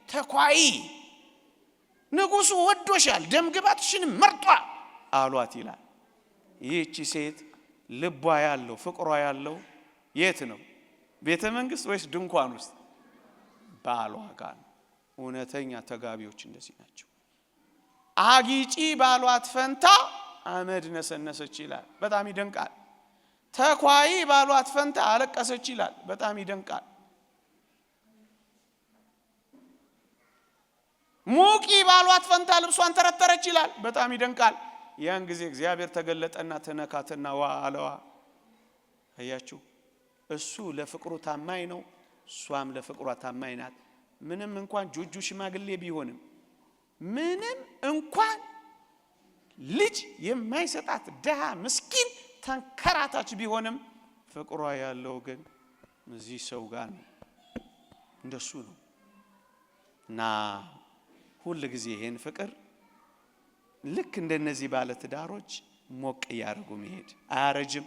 ተኳይ፣ ንጉሱ ወዶሻል፣ ደምግባትሽን መርጧል አሏት ይላል። ይህቺ ሴት ልቧ ያለው ፍቅሯ ያለው የት ነው? ቤተ መንግስት ወይስ ድንኳን ውስጥ? ባሏ ጋር ነው። እውነተኛ ተጋቢዎች እንደዚህ ናቸው። አጊጪ ባሏት ፈንታ አመድ ነሰነሰች ይላል። በጣም ይደንቃል። ተኳይ ባሏት ፈንታ አለቀሰች ይላል። በጣም ይደንቃል። ሙቂ ባሏት ፈንታ ልብሷን ተረተረች ይላል። በጣም ይደንቃል። ያን ጊዜ እግዚአብሔር ተገለጠና ተነካትና ዋ አለዋ። አያችሁ፣ እሱ ለፍቅሩ ታማኝ ነው፣ እሷም ለፍቅሯ ታማኝ ናት። ምንም እንኳን ጆጆ ሽማግሌ ቢሆንም፣ ምንም እንኳን ልጅ የማይሰጣት ድሃ ምስኪን ተንከራታች ቢሆንም ፍቅሯ ያለው ግን እዚህ ሰው ጋር ነው። እንደሱ ነው። እና ሁል ጊዜ ይሄን ፍቅር ልክ እንደነዚህ ባለ ትዳሮች ሞቅ እያደረጉ መሄድ፣ አያረጅም፣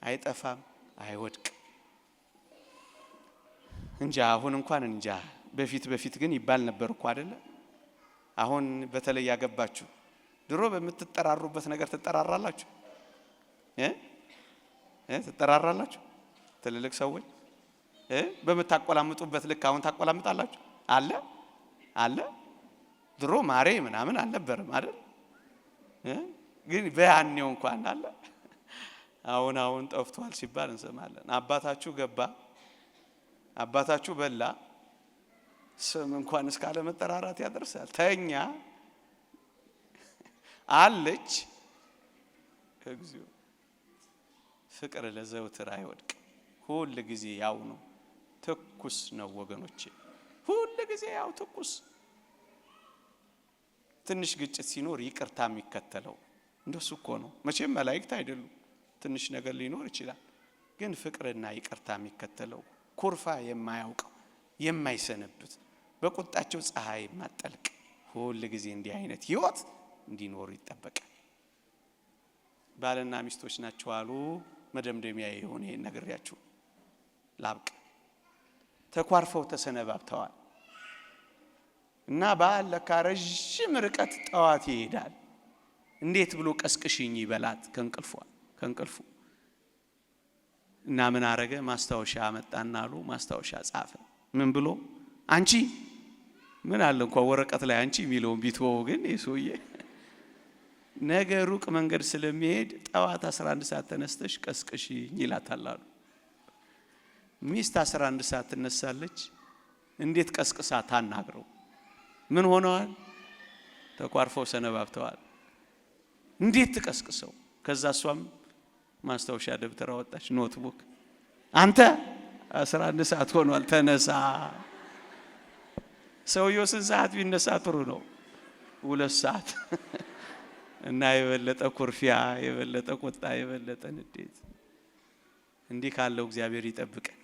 አይጠፋም፣ አይወድቅም። እንጃ አሁን እንኳን እንጃ፣ በፊት በፊት ግን ይባል ነበር እኮ አይደለ? አሁን በተለይ ያገባችሁ ድሮ በምትጠራሩበት ነገር ትጠራራላችሁ እ እ ትጠራራላችሁ ትልልቅ ሰዎች በምታቆላምጡበት ልክ አሁን ታቆላምጣላችሁ? አለ አለ። ድሮ ማሬ ምናምን አልነበረም አይደል? ግን በያኔው እንኳን አለ። አሁን አሁን ጠፍቷል ሲባል እንሰማለን። አባታችሁ ገባ፣ አባታችሁ በላ፣ ስም እንኳን እስካለ መጠራራት ያደርሳል። ተኛ አለች። እግዚኦ! ፍቅር ለዘውትር አይወድቅም። ሁል ጊዜ ያው ነው፣ ትኩስ ነው ወገኖቼ፣ ሁል ጊዜ ያው ትኩስ። ትንሽ ግጭት ሲኖር ይቅርታ የሚከተለው እንደሱ እኮ ነው። መቼም መላእክት አይደሉም። ትንሽ ነገር ሊኖር ይችላል። ግን ፍቅርና ይቅርታ የሚከተለው፣ ኩርፋ የማያውቀው፣ የማይሰነብት፣ በቁጣቸው ፀሐይ የማጠልቅ፣ ሁል ጊዜ እንዲህ አይነት ህይወት እንዲኖሩ ይጠበቃል። ባልና ሚስቶች ናቸው አሉ። መደምደሚያ የሆነ ይሄን ነግሬያችሁ ላብቅ። ተኳርፈው ተሰነባብተዋል። እና ባል ለካ ረዥም ርቀት ጠዋት ይሄዳል። እንዴት ብሎ ቀስቅሽኝ ይበላት ከእንቅልፉ። እና ምን አረገ? ማስታወሻ አመጣና አሉ ማስታወሻ ጻፈ። ምን ብሎ? አንቺ ምን አለ እንኳን ወረቀት ላይ አንቺ የሚለውን ቢትወው፣ ግን የሰውዬ ነገ ሩቅ መንገድ ስለሚሄድ ጠዋት 11 ሰዓት ተነስተሽ ቀስቅሽኝ ይላታል አሉ። ሚስት 11 ሰዓት ትነሳለች። እንዴት ቀስቅሳ ታናግረው? ምን ሆነዋል? ተኳርፈው ሰነባብተዋል። እንዴት ትቀስቅሰው? ከዛ እሷም ማስታወሻ ደብተር አወጣች፣ notebook። አንተ 11 ሰዓት ሆኗል፣ ተነሳ። ሰውየው ስንት ሰዓት ቢነሳ ጥሩ ነው? 2 ሰዓት። እና የበለጠ ኩርፊያ፣ የበለጠ ቁጣ፣ የበለጠ ንዴት። እንዲህ ካለው እግዚአብሔር ይጠብቀን።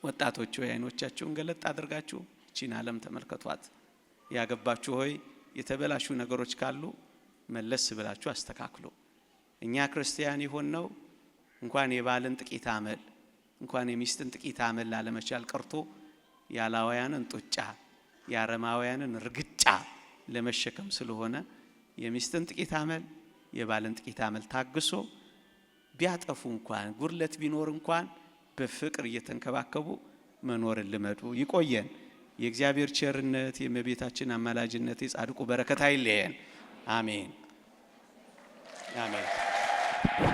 ወጣቶች ሆይ፣ አይኖቻችሁን ገለጥ አድርጋችሁ ይቺን ዓለም ተመልከቷት። ያገባችሁ ሆይ፣ የተበላሹ ነገሮች ካሉ መለስ ብላችሁ አስተካክሉ። እኛ ክርስቲያን የሆንነው እንኳን የባልን ጥቂት አመል፣ እንኳን የሚስትን ጥቂት አመል ላለመቻል ቀርቶ የአላውያንን ጡጫ፣ የአረማውያንን ርግጫ ለመሸከም ስለሆነ የሚስትን ጥቂት አመል፣ የባልን ጥቂት አመል ታግሶ፣ ቢያጠፉ እንኳን፣ ጉድለት ቢኖር እንኳን በፍቅር እየተንከባከቡ መኖርን ልመዱ። ይቆየን። የእግዚአብሔር ቸርነት፣ የእመቤታችን አማላጅነት፣ የጻድቁ በረከት አይለየን። አሜን፣ አሜን።